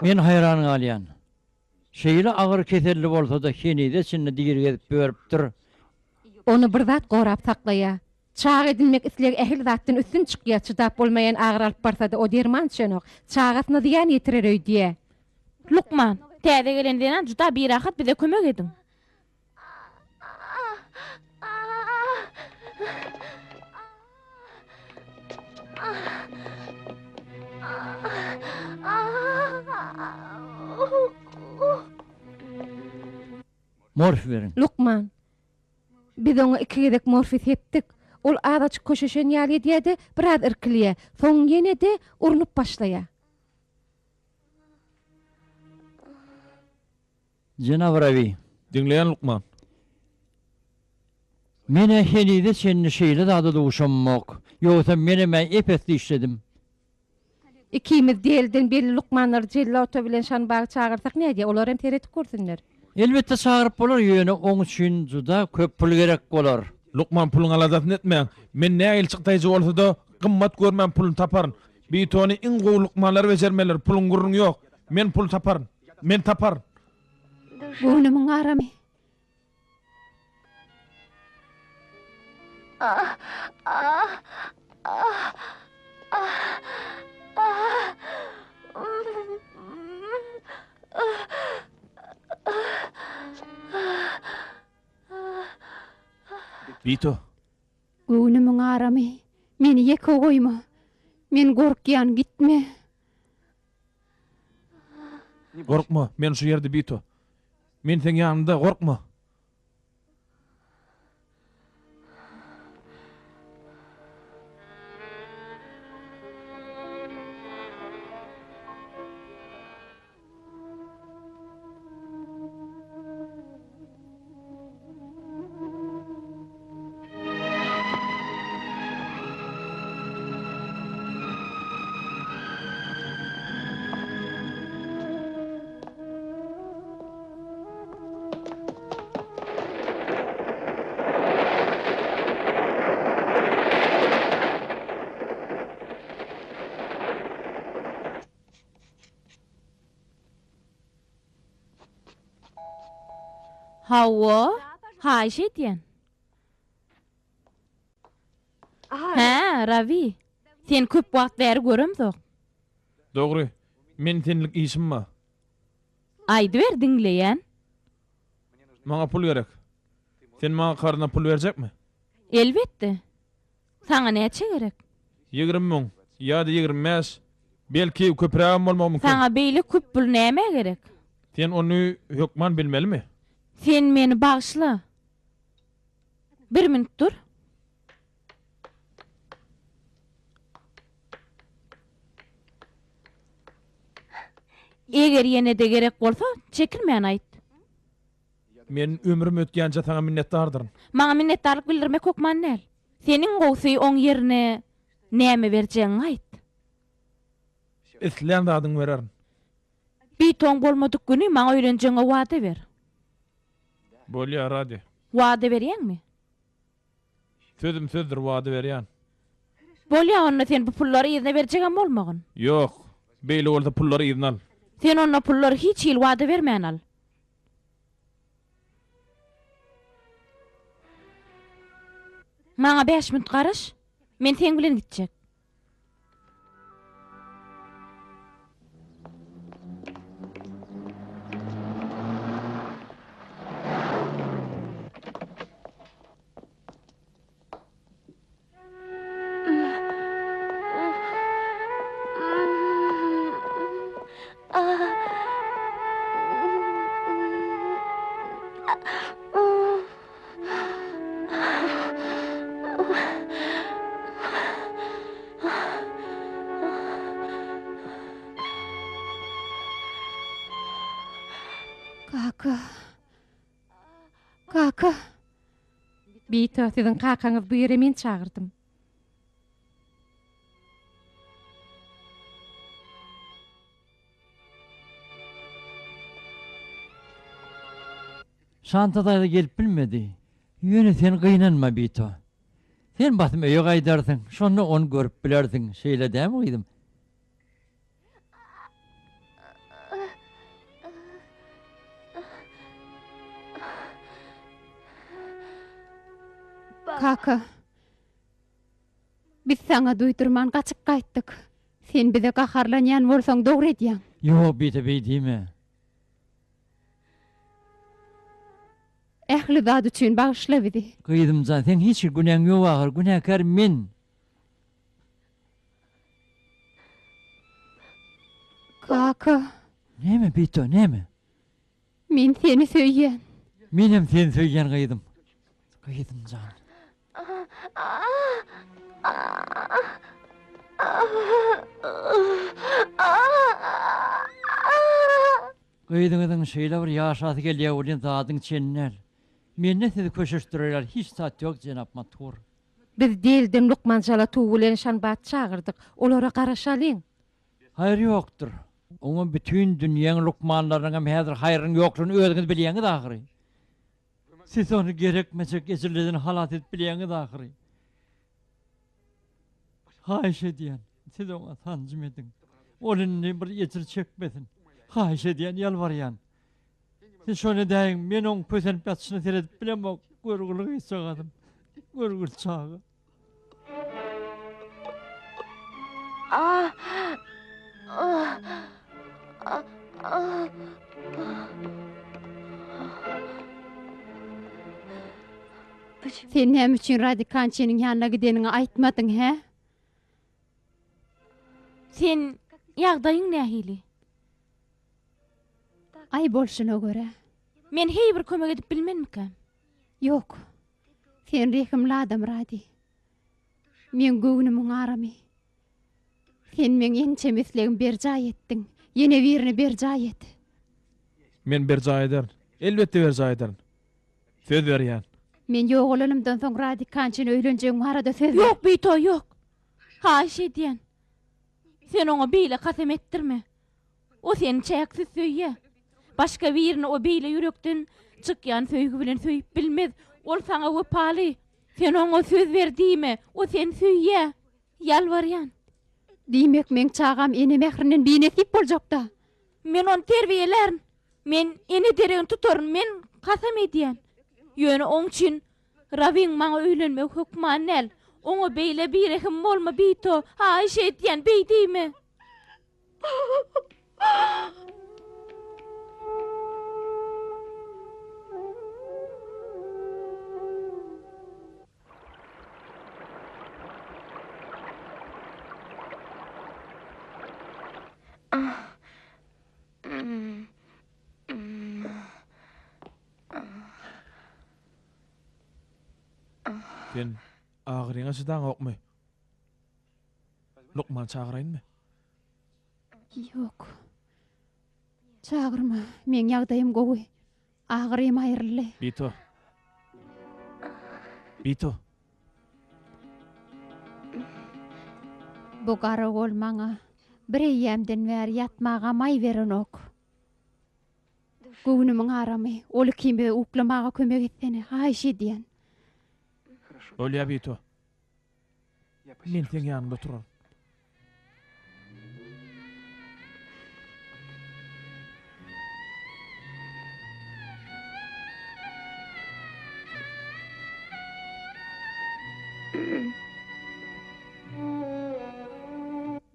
Men haýran galýan. Şeýle agyr keselli bolsa-da henize çenli diri gezip ýörüpdir. Ony bir zat gorap saklaýar. Çaga edinmek islegi ähli zatdan üstün çykýar, çydap bolmaýan agyry alyp barsa-da o derman içenok, çagasyna zyýan ýetirer öýdýär. Lukman, täze gelen zenan juda birahat bize kömek ediň. Morfi beriň. Lukman, biz oňa iki gezek morfi sepdik. Ol azajyk köşeşen ýaly edýär-de, biraz irkilýär. Soň ýene-de urnup başlaýar. Jenap Rabi. Diňleýän lukman. Men-ä henize çenli şeýle zada duşamok. Ýogsa menem-ä ep-esli işledim. Ikimiz Deliden belli lukmanlary Jellota bilen Şanbagy çagyrsak nädýä, olar hem seredip görsünler. Elbetde çagyryp bolar, ýöne oň üçin juda köp pul gerek bolar. Lukman puluň aladasyny etmäň. Men nähili çykdaýjy bolsa-da, gymmat görmän puluny taparyn. Bitony iň gowy lukmanlar bejermelidir, puluň gürrüňi ýok. Men pul taparyn. Men taparyn. Göwnümiň aramy. Bito. Göwnümiň aramy. Meni ýeke goýma. Men gorkýan, gitme. Gorkma, men şu ýerde Bito. Men seň ýanyňda, gorkma. Hawa, haýyş edýän. Hä, Rawi, seni köp wagt bäri göremzok. Dogry, men senlik işim bar. Aýdyber, diňleýän. Maňa pul gerek. Sen maňa karzyna pul berjekmi? Elbetde. Saňa näçe gerek? 20 müň, ýa-da 25, belki köprägem bolmagy mümkin. Saňa beýle köp pul nämä gerek? Sen ony hökman bilmelimi? Sen meni bagyşla. Bir minut dur. Eger ýene-de gerek bolsa, çekinmän aýt. Men ömrüm ötýänçä saňa minnetdardyryn. Maňa minnetdarlyk bildirmek hökman däl. Sen iň gowusy oň ýerine näme berjegiňi aýt. Islän zadyňy bererin. Bitoň bolmadyk güni maňa öýlenjegiňe wada ber. Bolýar, Radi. Wada berýäňmi? Sözüm sözdür, wada berýän. Bolýa, onda sen bu pullary yzyna berjegem bolmagyn. Ýok. Beýle bolsa pullary yzyna al. Sen onda pullary hiç hili wada bermän al. Maňa bäş minut garaş. Men seň bilen gitjek. Kaka. Kaka. Bito, siziň kakaňyz bu ýere men çagyrdym. Şanta daýza gelip bilmedi. Ýöne sen gynanma, Bito. Sen basym öýe gaýdarsyň, şonda ony görüp bilersiň, şeýle dälmi, gyzym? Kaka. Biz saňa duýdurman gaçyp gaýtdyk. Sen bize gaharlanýan bolsaň dogry edýäň. Ýok, Bita, beý diýme. Ähli zat üçin bagyşla bizi. Gyzym jan, seň hiç bir günäň ýok ahyr, günäkär men. Kaka. Näme, Bito, näme? Men seni söýýän. Menem seni söýýän gyzym. Gyzym jan. Gyzyňyzyň şeýle bir ýaşasy gelýär welin zadyň çeni däl. Mende sizi köşeşdirer ýaly hiç zat ýok jenap Matur. Biz Delden lukman Jalatu bilen Şanbat çagyrdyk. Olara garaşalyň. Haýyr ýokdur. Oňa bütin dünýäň lukmanlarynyňam häzir haýrynyň ýoklugyny özüňiz bilýäňiz ahyry. Siz ony gerekmejek ejirlerden halas edip bilýäňiz ahyry. Haýyş edýän, siz oňa sanjym ediň. Ol indi bir ejir çekmesin. Haýyş edýän, ýalbarýan. Siz şony edäýiň, men oň kösenip ýatyşyna seredip bilemok. Görgüli gyzjagazym. Görgüli çaga. Sen näme üçin Radikançynyň ýanyna gideniňi aýtmadyň, hä? Sen ýagdaýyň nähili? Aý bolşuna görä. Men heý bir kömek edip bilmenmikäm? Ýok. Sen rehimli adam Radi. Meň göwnümiň aramy. Sen meň ençeme islegimi berjaý etdiň. Ýene birini berjaý et. Men berjaý ederin. Elbetde berjaý ederin. Söz berýän. Men ýogalanymdan soň Radik Kançine öýlenjegiň barada söz ber. Ýok, Bito, ýok. Haýyş edýän. Sen oňa beýle kasam etdirme. O seni çäksiz söýýär. Başga birini o beýle ýürekden çykýan söýgi bilen söýüp bilmez. Ol saňa wepaly. Sen oňa söz ber diýme. O seni söýýär. Ýalbarýan. Diýmek, meň çagam ene mährinden binesip boljakda. Men ony terbiýelärin. Men ene deregini tutaryn. Men kasam edýän. Ýöne oň üçin Rawiň maňa öýlenmegi hökman däl. Oňa beýle birehim bolma, Bito. Haýyş edýän, beý diýme. Sen agyryňa çydaňokmy? Lukman çagyraýynmy? Ýok. Çagyrma, meň ýagdaýym gowy. Agyrym aýryldy. Bito. Bito. Bu garagol maňa bir eýýämden bäri ýatmaga maý berenok. Göwnümiň aramy, ol ikimize uklamaga kömek etsene, haýyş edýän. Bolýa, Bito. Men seň ýanyňda oturaryn.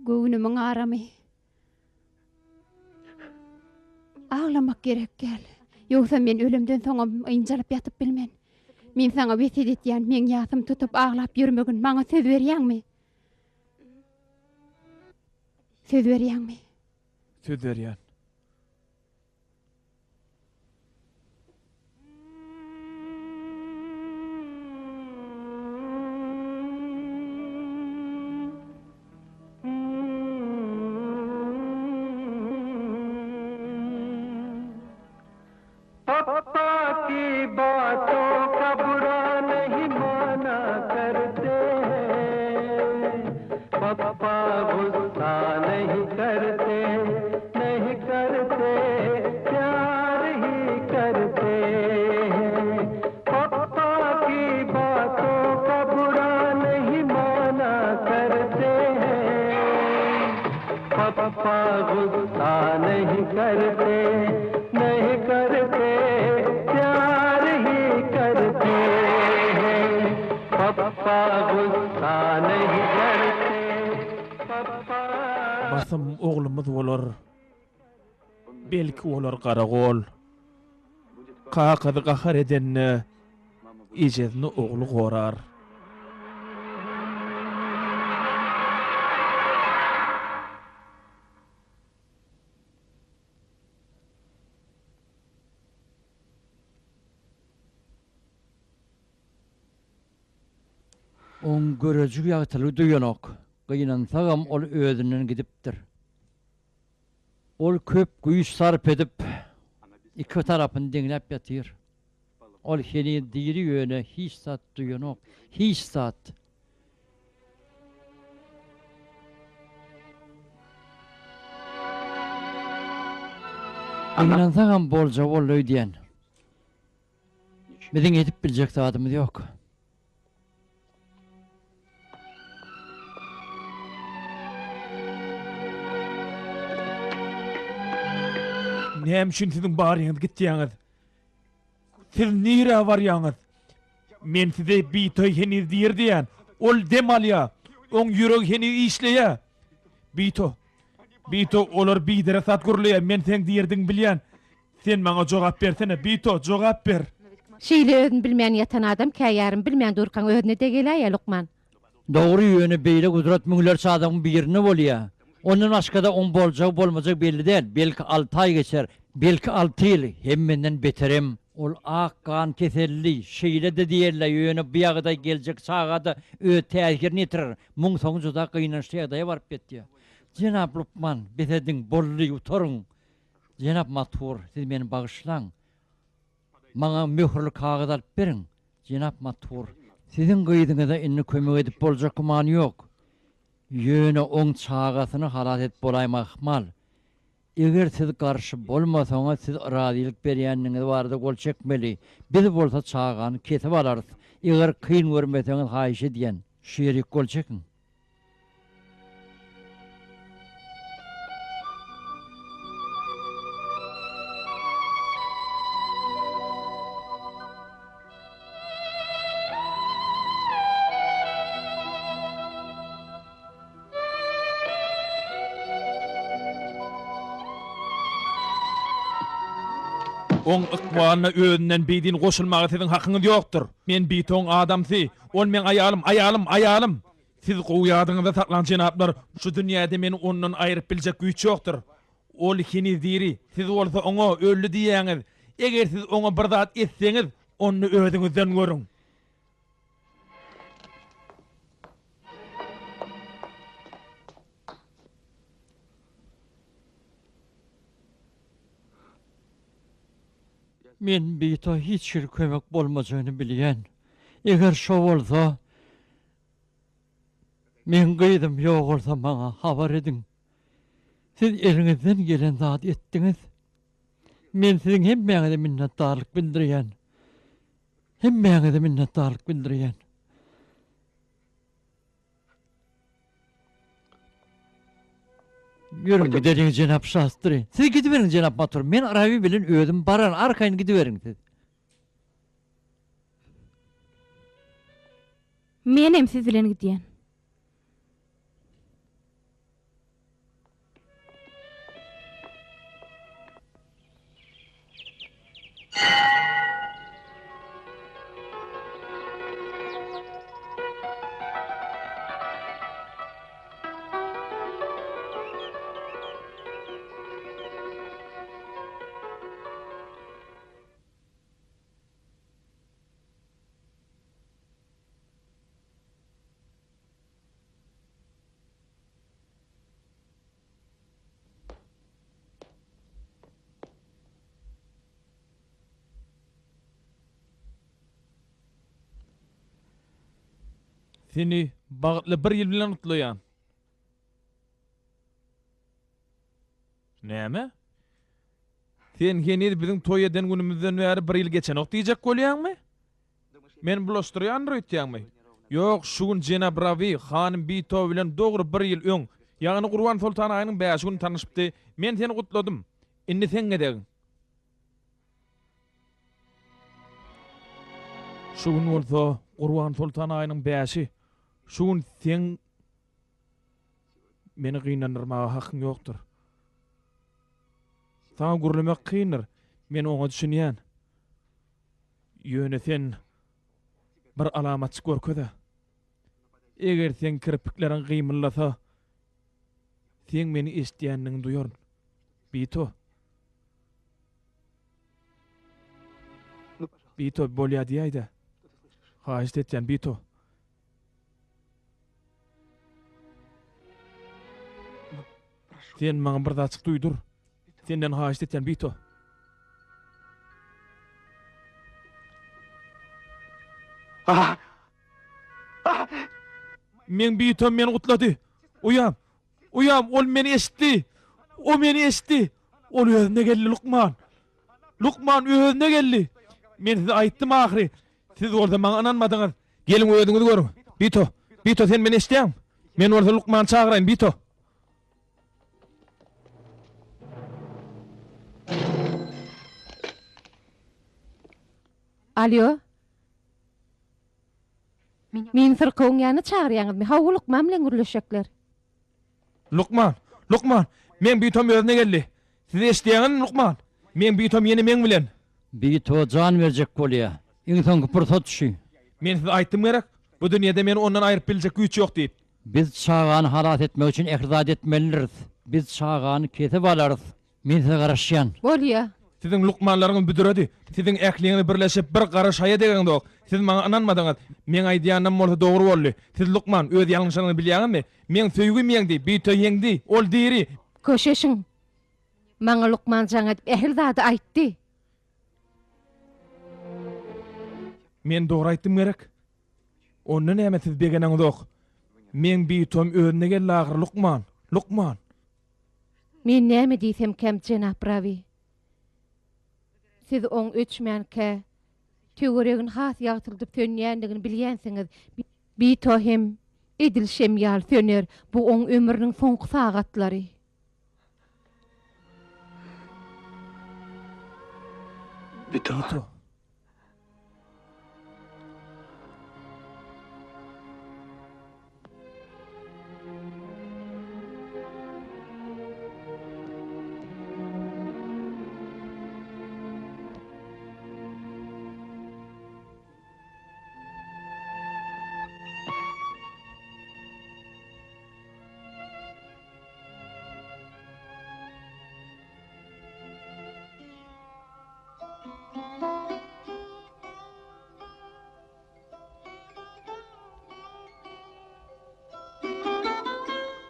Göwnümiň aramy. Aglamak gerek däl. Ýogsa men ölemden soňam ynjalyp ýatyp bilmen. Men saňa wesýet etýän, meň ýasym tutup aglap ýörmegin, maňa söz berýäňmi? Söz berýäňmi? Söz berýän. Papa ki baton ka bura nahi mana karte hain Papa gussa nahi karte nahi karte pyar hi karte hain Papa ki baton ka bura nahi mana karte hain Papa gussa nahi karte nahi karte pyar hi karte hain Papa gussa nahi karte Papa Basym oglumyz bolar, belki bolar garagol. Kakasy gahar edende, ejesini ogly gorar. Oň göreji ýagtylygy duýanok. Gynansagam ol özünden gidipdir. Ol köp güýç sarp edip, iki tarapyny deňläp ýatyr. Ol heniz diri ýöne hiç zat duýanok. Hiç zat. Gynansagam boljagy boldy öýdýän. Biziň edip biljek zadymyz ýok. Näme üçin siziň baryňyz gitýäňiz? Siz nirä barýaňyz? Men size Bitoý heniz diri diýýän. Ol dem alýar. Oň ýüregi heniz işleýär. Bito, Bito, olar biderek zat gürleýär. Men seň diridigiňi bilýän. Sen maňa jogap bersene, Bito, jogap ber! Şeýle özüni bilmän ýatan adam käýarym bilmän durkaň özüne-de geläýýä, lukman. Dogry, ýöne beýle gudrat müňlerçe adamyň birinde bolýa. Ondan başgada oň boljagy bolmajagy belli däl, belki alty aý geçer, Belki alty ýyl, hem menden beterem. Ol ak gan keselli, şeýle-de diýerler, ýöne bu ýagdaý geljek çaga-da öz täsirini ýetirer. Muň soňy juda gynançly ýagdaýa baryp ýetýär. Jenap lukman, bes ediň, boldy, gutaryň. Jenap Matur, siz meni bagyşlaň. Maňa möhürli kagyz alyp beriň. Jenap Matur, siziň gyzyňyza indi kömek edip boljak gümany ýok. Ýöne oň çagasyny halas edip bolaýmagy ahmal. Eger siz garşy bolmasaňyz, siz razylyk berýändigiňiz barada gol çekmeli. Biz bolsa çagany kesip alarys. Eger kyn görmeseňiz haýyş edýän, şu ýerik gol çekiň. Oň ykbalyna özünden bidin goşulmaga siziň hakyňyz ýokdur. Men Bitoň adamsy. Ol meň aýalym, aýalym, aýalym! Siz gowy ýadyňyzda saklaň, jenaplar, şu dünýäde meni ondan aýryp biljek güýç ýokdur. Ol heniz diri, siz bolsa oňa öldi diýýäňiz. Eger siz oňa bir zat etseňiz, onda özüňizden görüň. Men Bito hiç hili kömek bolmajagyny bilýän. Eger şo bolsa, meň gyzym ýogalsa maňa habar ediň. Siz eliňizden gelen zady etdiňiz. Men siziň hemmäňize minnetdarlyk bildirýän. Hemmäňize minnetdarlyk bildirýän. Ýörüň gideliň jenap Şastri. Siz gidiberiň jenap Matur. Men Rawi bilen özüm bararyn. Arkaýyn gidiberiň siz. Menem siz bilen gidýän. Seni bagtly bir ýyl bilen gutlaýan. Näme? Sen heniz biziň toý eden günümizden bäri bir ýyl geçenok diýjek bolýaňmy? Meni bulaşdyrýandyr öýtýäňmi? Ýok, şu gün jenap Rawi hanym Bito bilen dogry bir ýyl öň, ýagny Gurban soltan aýynyň bäşi güni tanyşypdy. Men seni gutladym. Indi seň gezegiň. Şu gün bolsa Gurban soltan aýynyň bäşi. Şu gün seň meni gynandyrmaga hakyň ýokdur. Saňa gürlemek kyndyr. Men oňa düşünýän. Ýöne sen bir alamatjyk görkez-ä. Eger seň kirpikleriň gymyldasa, seň meni eşidýändigiňi duýaryn. Bito. Bito, bolýa diýäý-dä. Haýyşt etýän, Bito. Sen maňa bir zatjyk duýdur. Senden haýyşt etýän, Bito. Meň Bitom meni gutlady. Uýam, uýam, ol meni eşitdi. O meni eşitdi. Ol özüne geldi, lukman. Lukman özüne geldi. Men size aýtdym ahyry. Siz bolsa maňa ynanmadyňyz. Geliň özüňiz görüň. Bito, Bito sen meni eşidýäňmi? Men bolsa lukmany çagyraýyn, Bito. Alýo. Meni syrkawyň ýanyna çagyrýaňyzmy? Hawa, lukman bilen gürleşjekler. Lukman! Lukman! Meň Bitom özüne geldi. Siz eşidýäňizmi, lukman? Meň Bitom ýene meň bilen. Bito jan berjek bolýa. Iň soňky pursat şu. Men size aýtdym gerek, bu dünýede meni ondan aýryp biljek güýç ýok diýip. Biz çagany halas etmek üçin ähli zady etmelidiris. Biz çagany kesip alarys. Men size garaşýan. Bolýa. Siziň lukmanlaryňyz büdüredi. Siziň ähliňiz birleşip bir gara şaýa degeňzok. Siz maňa ynanmadyňyz. Meň aýdýanym bolsa dogry boldy. Siz lukman, öz ýalňyşyňyzy bilýäňizmi? Meň söýgim ýeňdi, Bito ýeňdi, ol diri. Köşeşiň. Maňa lukman jaň edip ähli zady aýtdy. Men dogry aýtdym gerek? Onda näme siz begeneňzok? Meň Bitom özüne geldi ahyry lukman, lukman. Men näme diýsemkäm, jenap Rawi? Siz oň öçmänkä, töweregini has ýagtyldyp sönýändigini bilýänsiňiz. Bito hem edil şem ýaly söner, bu oň ömrüniň soňky sagatlary. Bito.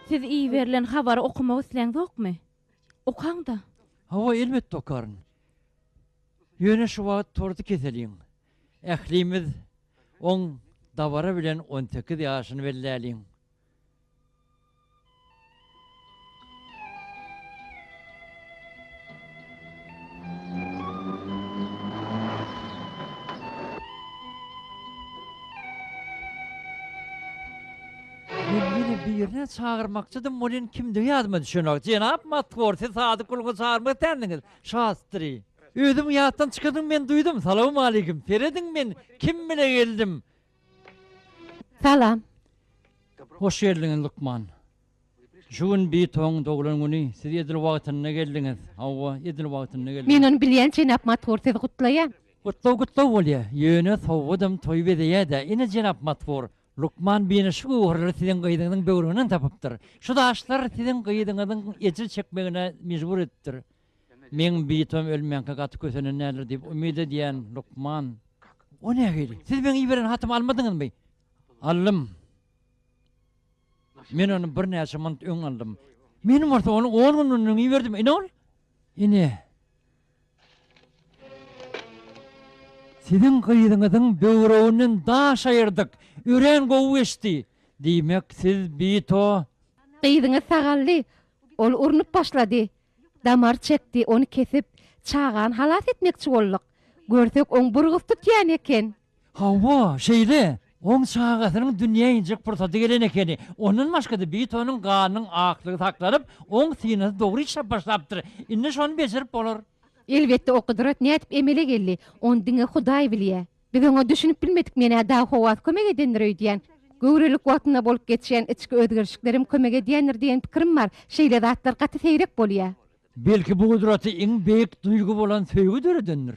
Siz iberilen habary okamak isläňzokmy? Okaň-da. Hawa, elbetde okaryn. Ýöne şu wagt torty keseliň. Ählimiz oň dabara bilen 18 ýaşyny belläliň. Men ýene birine çagyrmakçydym welin kimdigi ýadyma düşenok. Jenap Matgor, siz sadyk guluňyzy çagyrmak isländiňiz. Şastri. Özüň ýatdan çykardyň men duýdum. Salawmaleýkim. Serediň men kim bile geldim. Salam. Hoş geldiňiz lukman. Şu gün Bitoň doglan güni, siz edil wagtynda geldiňiz. Hawa, edil wagtynda geldiňiz. Men ony bilýän jenap Matwor sizi gutlaýan. Gutlag gutlag bolýa, ýöne sowgadam toýy bezeýä-dä. Ine jenap Matwor, lukman Bina şu göwherleri siziň gyzyňyzyň böwreginden tapypdyr. Şu daşlar siziň gyzyňyzyň ejir çekmegine mejbur edipdir. Meň Bitom ölmänkä gaty kösenen däldir diýip umyt edýän, lukman. O nähili? Siz meň iberen hatymy almadyňyzmy? Aldym. Men ony birnäçe minut öň aldym. Men bolsa ony on gün mundan öň iberdim. Ine ol. Ine. Siziň gyzyňyzyň böwreginden daş aýyrdyk. Örän gowy geçdi. Diýmek, siz Bito. Gyzyňyz sagaldy. Ol urnup başlady. Damar çekdi, ony kesip, çagany halas etmekçi bolduk. Görsek, oň burgusy tutýan eken. Hawa, şeýle. Oň çagasynyň dünýä injek pursady gelen ekeni. Ondan başga-da Bitonyň ganynyň aklygy saklanyp, oň synasy dogry işläp başlapdyr. Indi şony bejerip bolar. Elbetde, o gudrat nädip emele geldi, ony diňe Hudaý bilýär. Biz oňa düşünip bilmedik, men-ä dag howasy kömek edendir öýdýän. Göwrelilik wagtynda bolup geçýän içki özgerişiklerem kömek edýändir diýen pikirim bar. Şeýle zatlar gaty seýrek bolýar. Belki bu gudraty iň beýik duýgy bolan söýgi döredendir.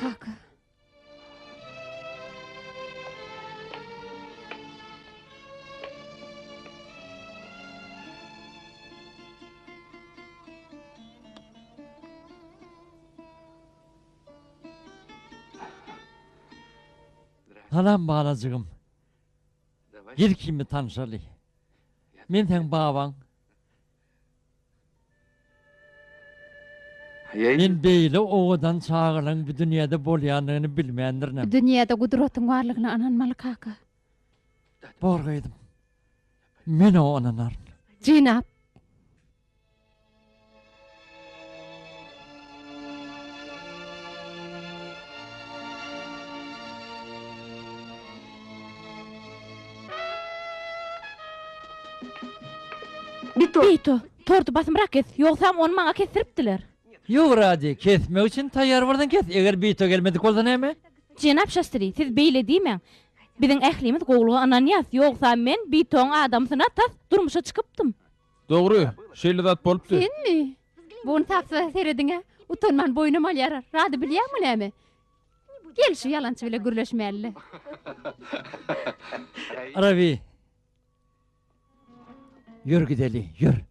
Kaka. Salam balajygym. Gel kimi tanşaly. Men seň babaň. Men beýle owadan çagalaň bu dünýäde bolýandygyny bilmändirinem. Bu dünýäde gudratyň barlygyna ynanmaly kaka. Bor gyzym. Men oňa ynanaryn. Jenap. Bito, torty basymrak kes, ýogsam ony maňa kesdiripdiler. Ýok, Radi, kesmek üçin taýýar bolsaň kes, eger Bito gelmedik bolsa näme? Jenap Şastri, siz beýle diýmäň. Biziň ählimiz gowulyga ynanýas, ýogsam men Bitoň adamsyna tas durmuşa çykypdym. Dogry, şeýle zat bolupdy. Senmi? Bu ynsapsyza serediň-ä, utanman boýnum alýar. Rady bilýäňmi näme? Gel şu ýalançy bile gürleşmäli. Rabi. Ýör gideli, ýör.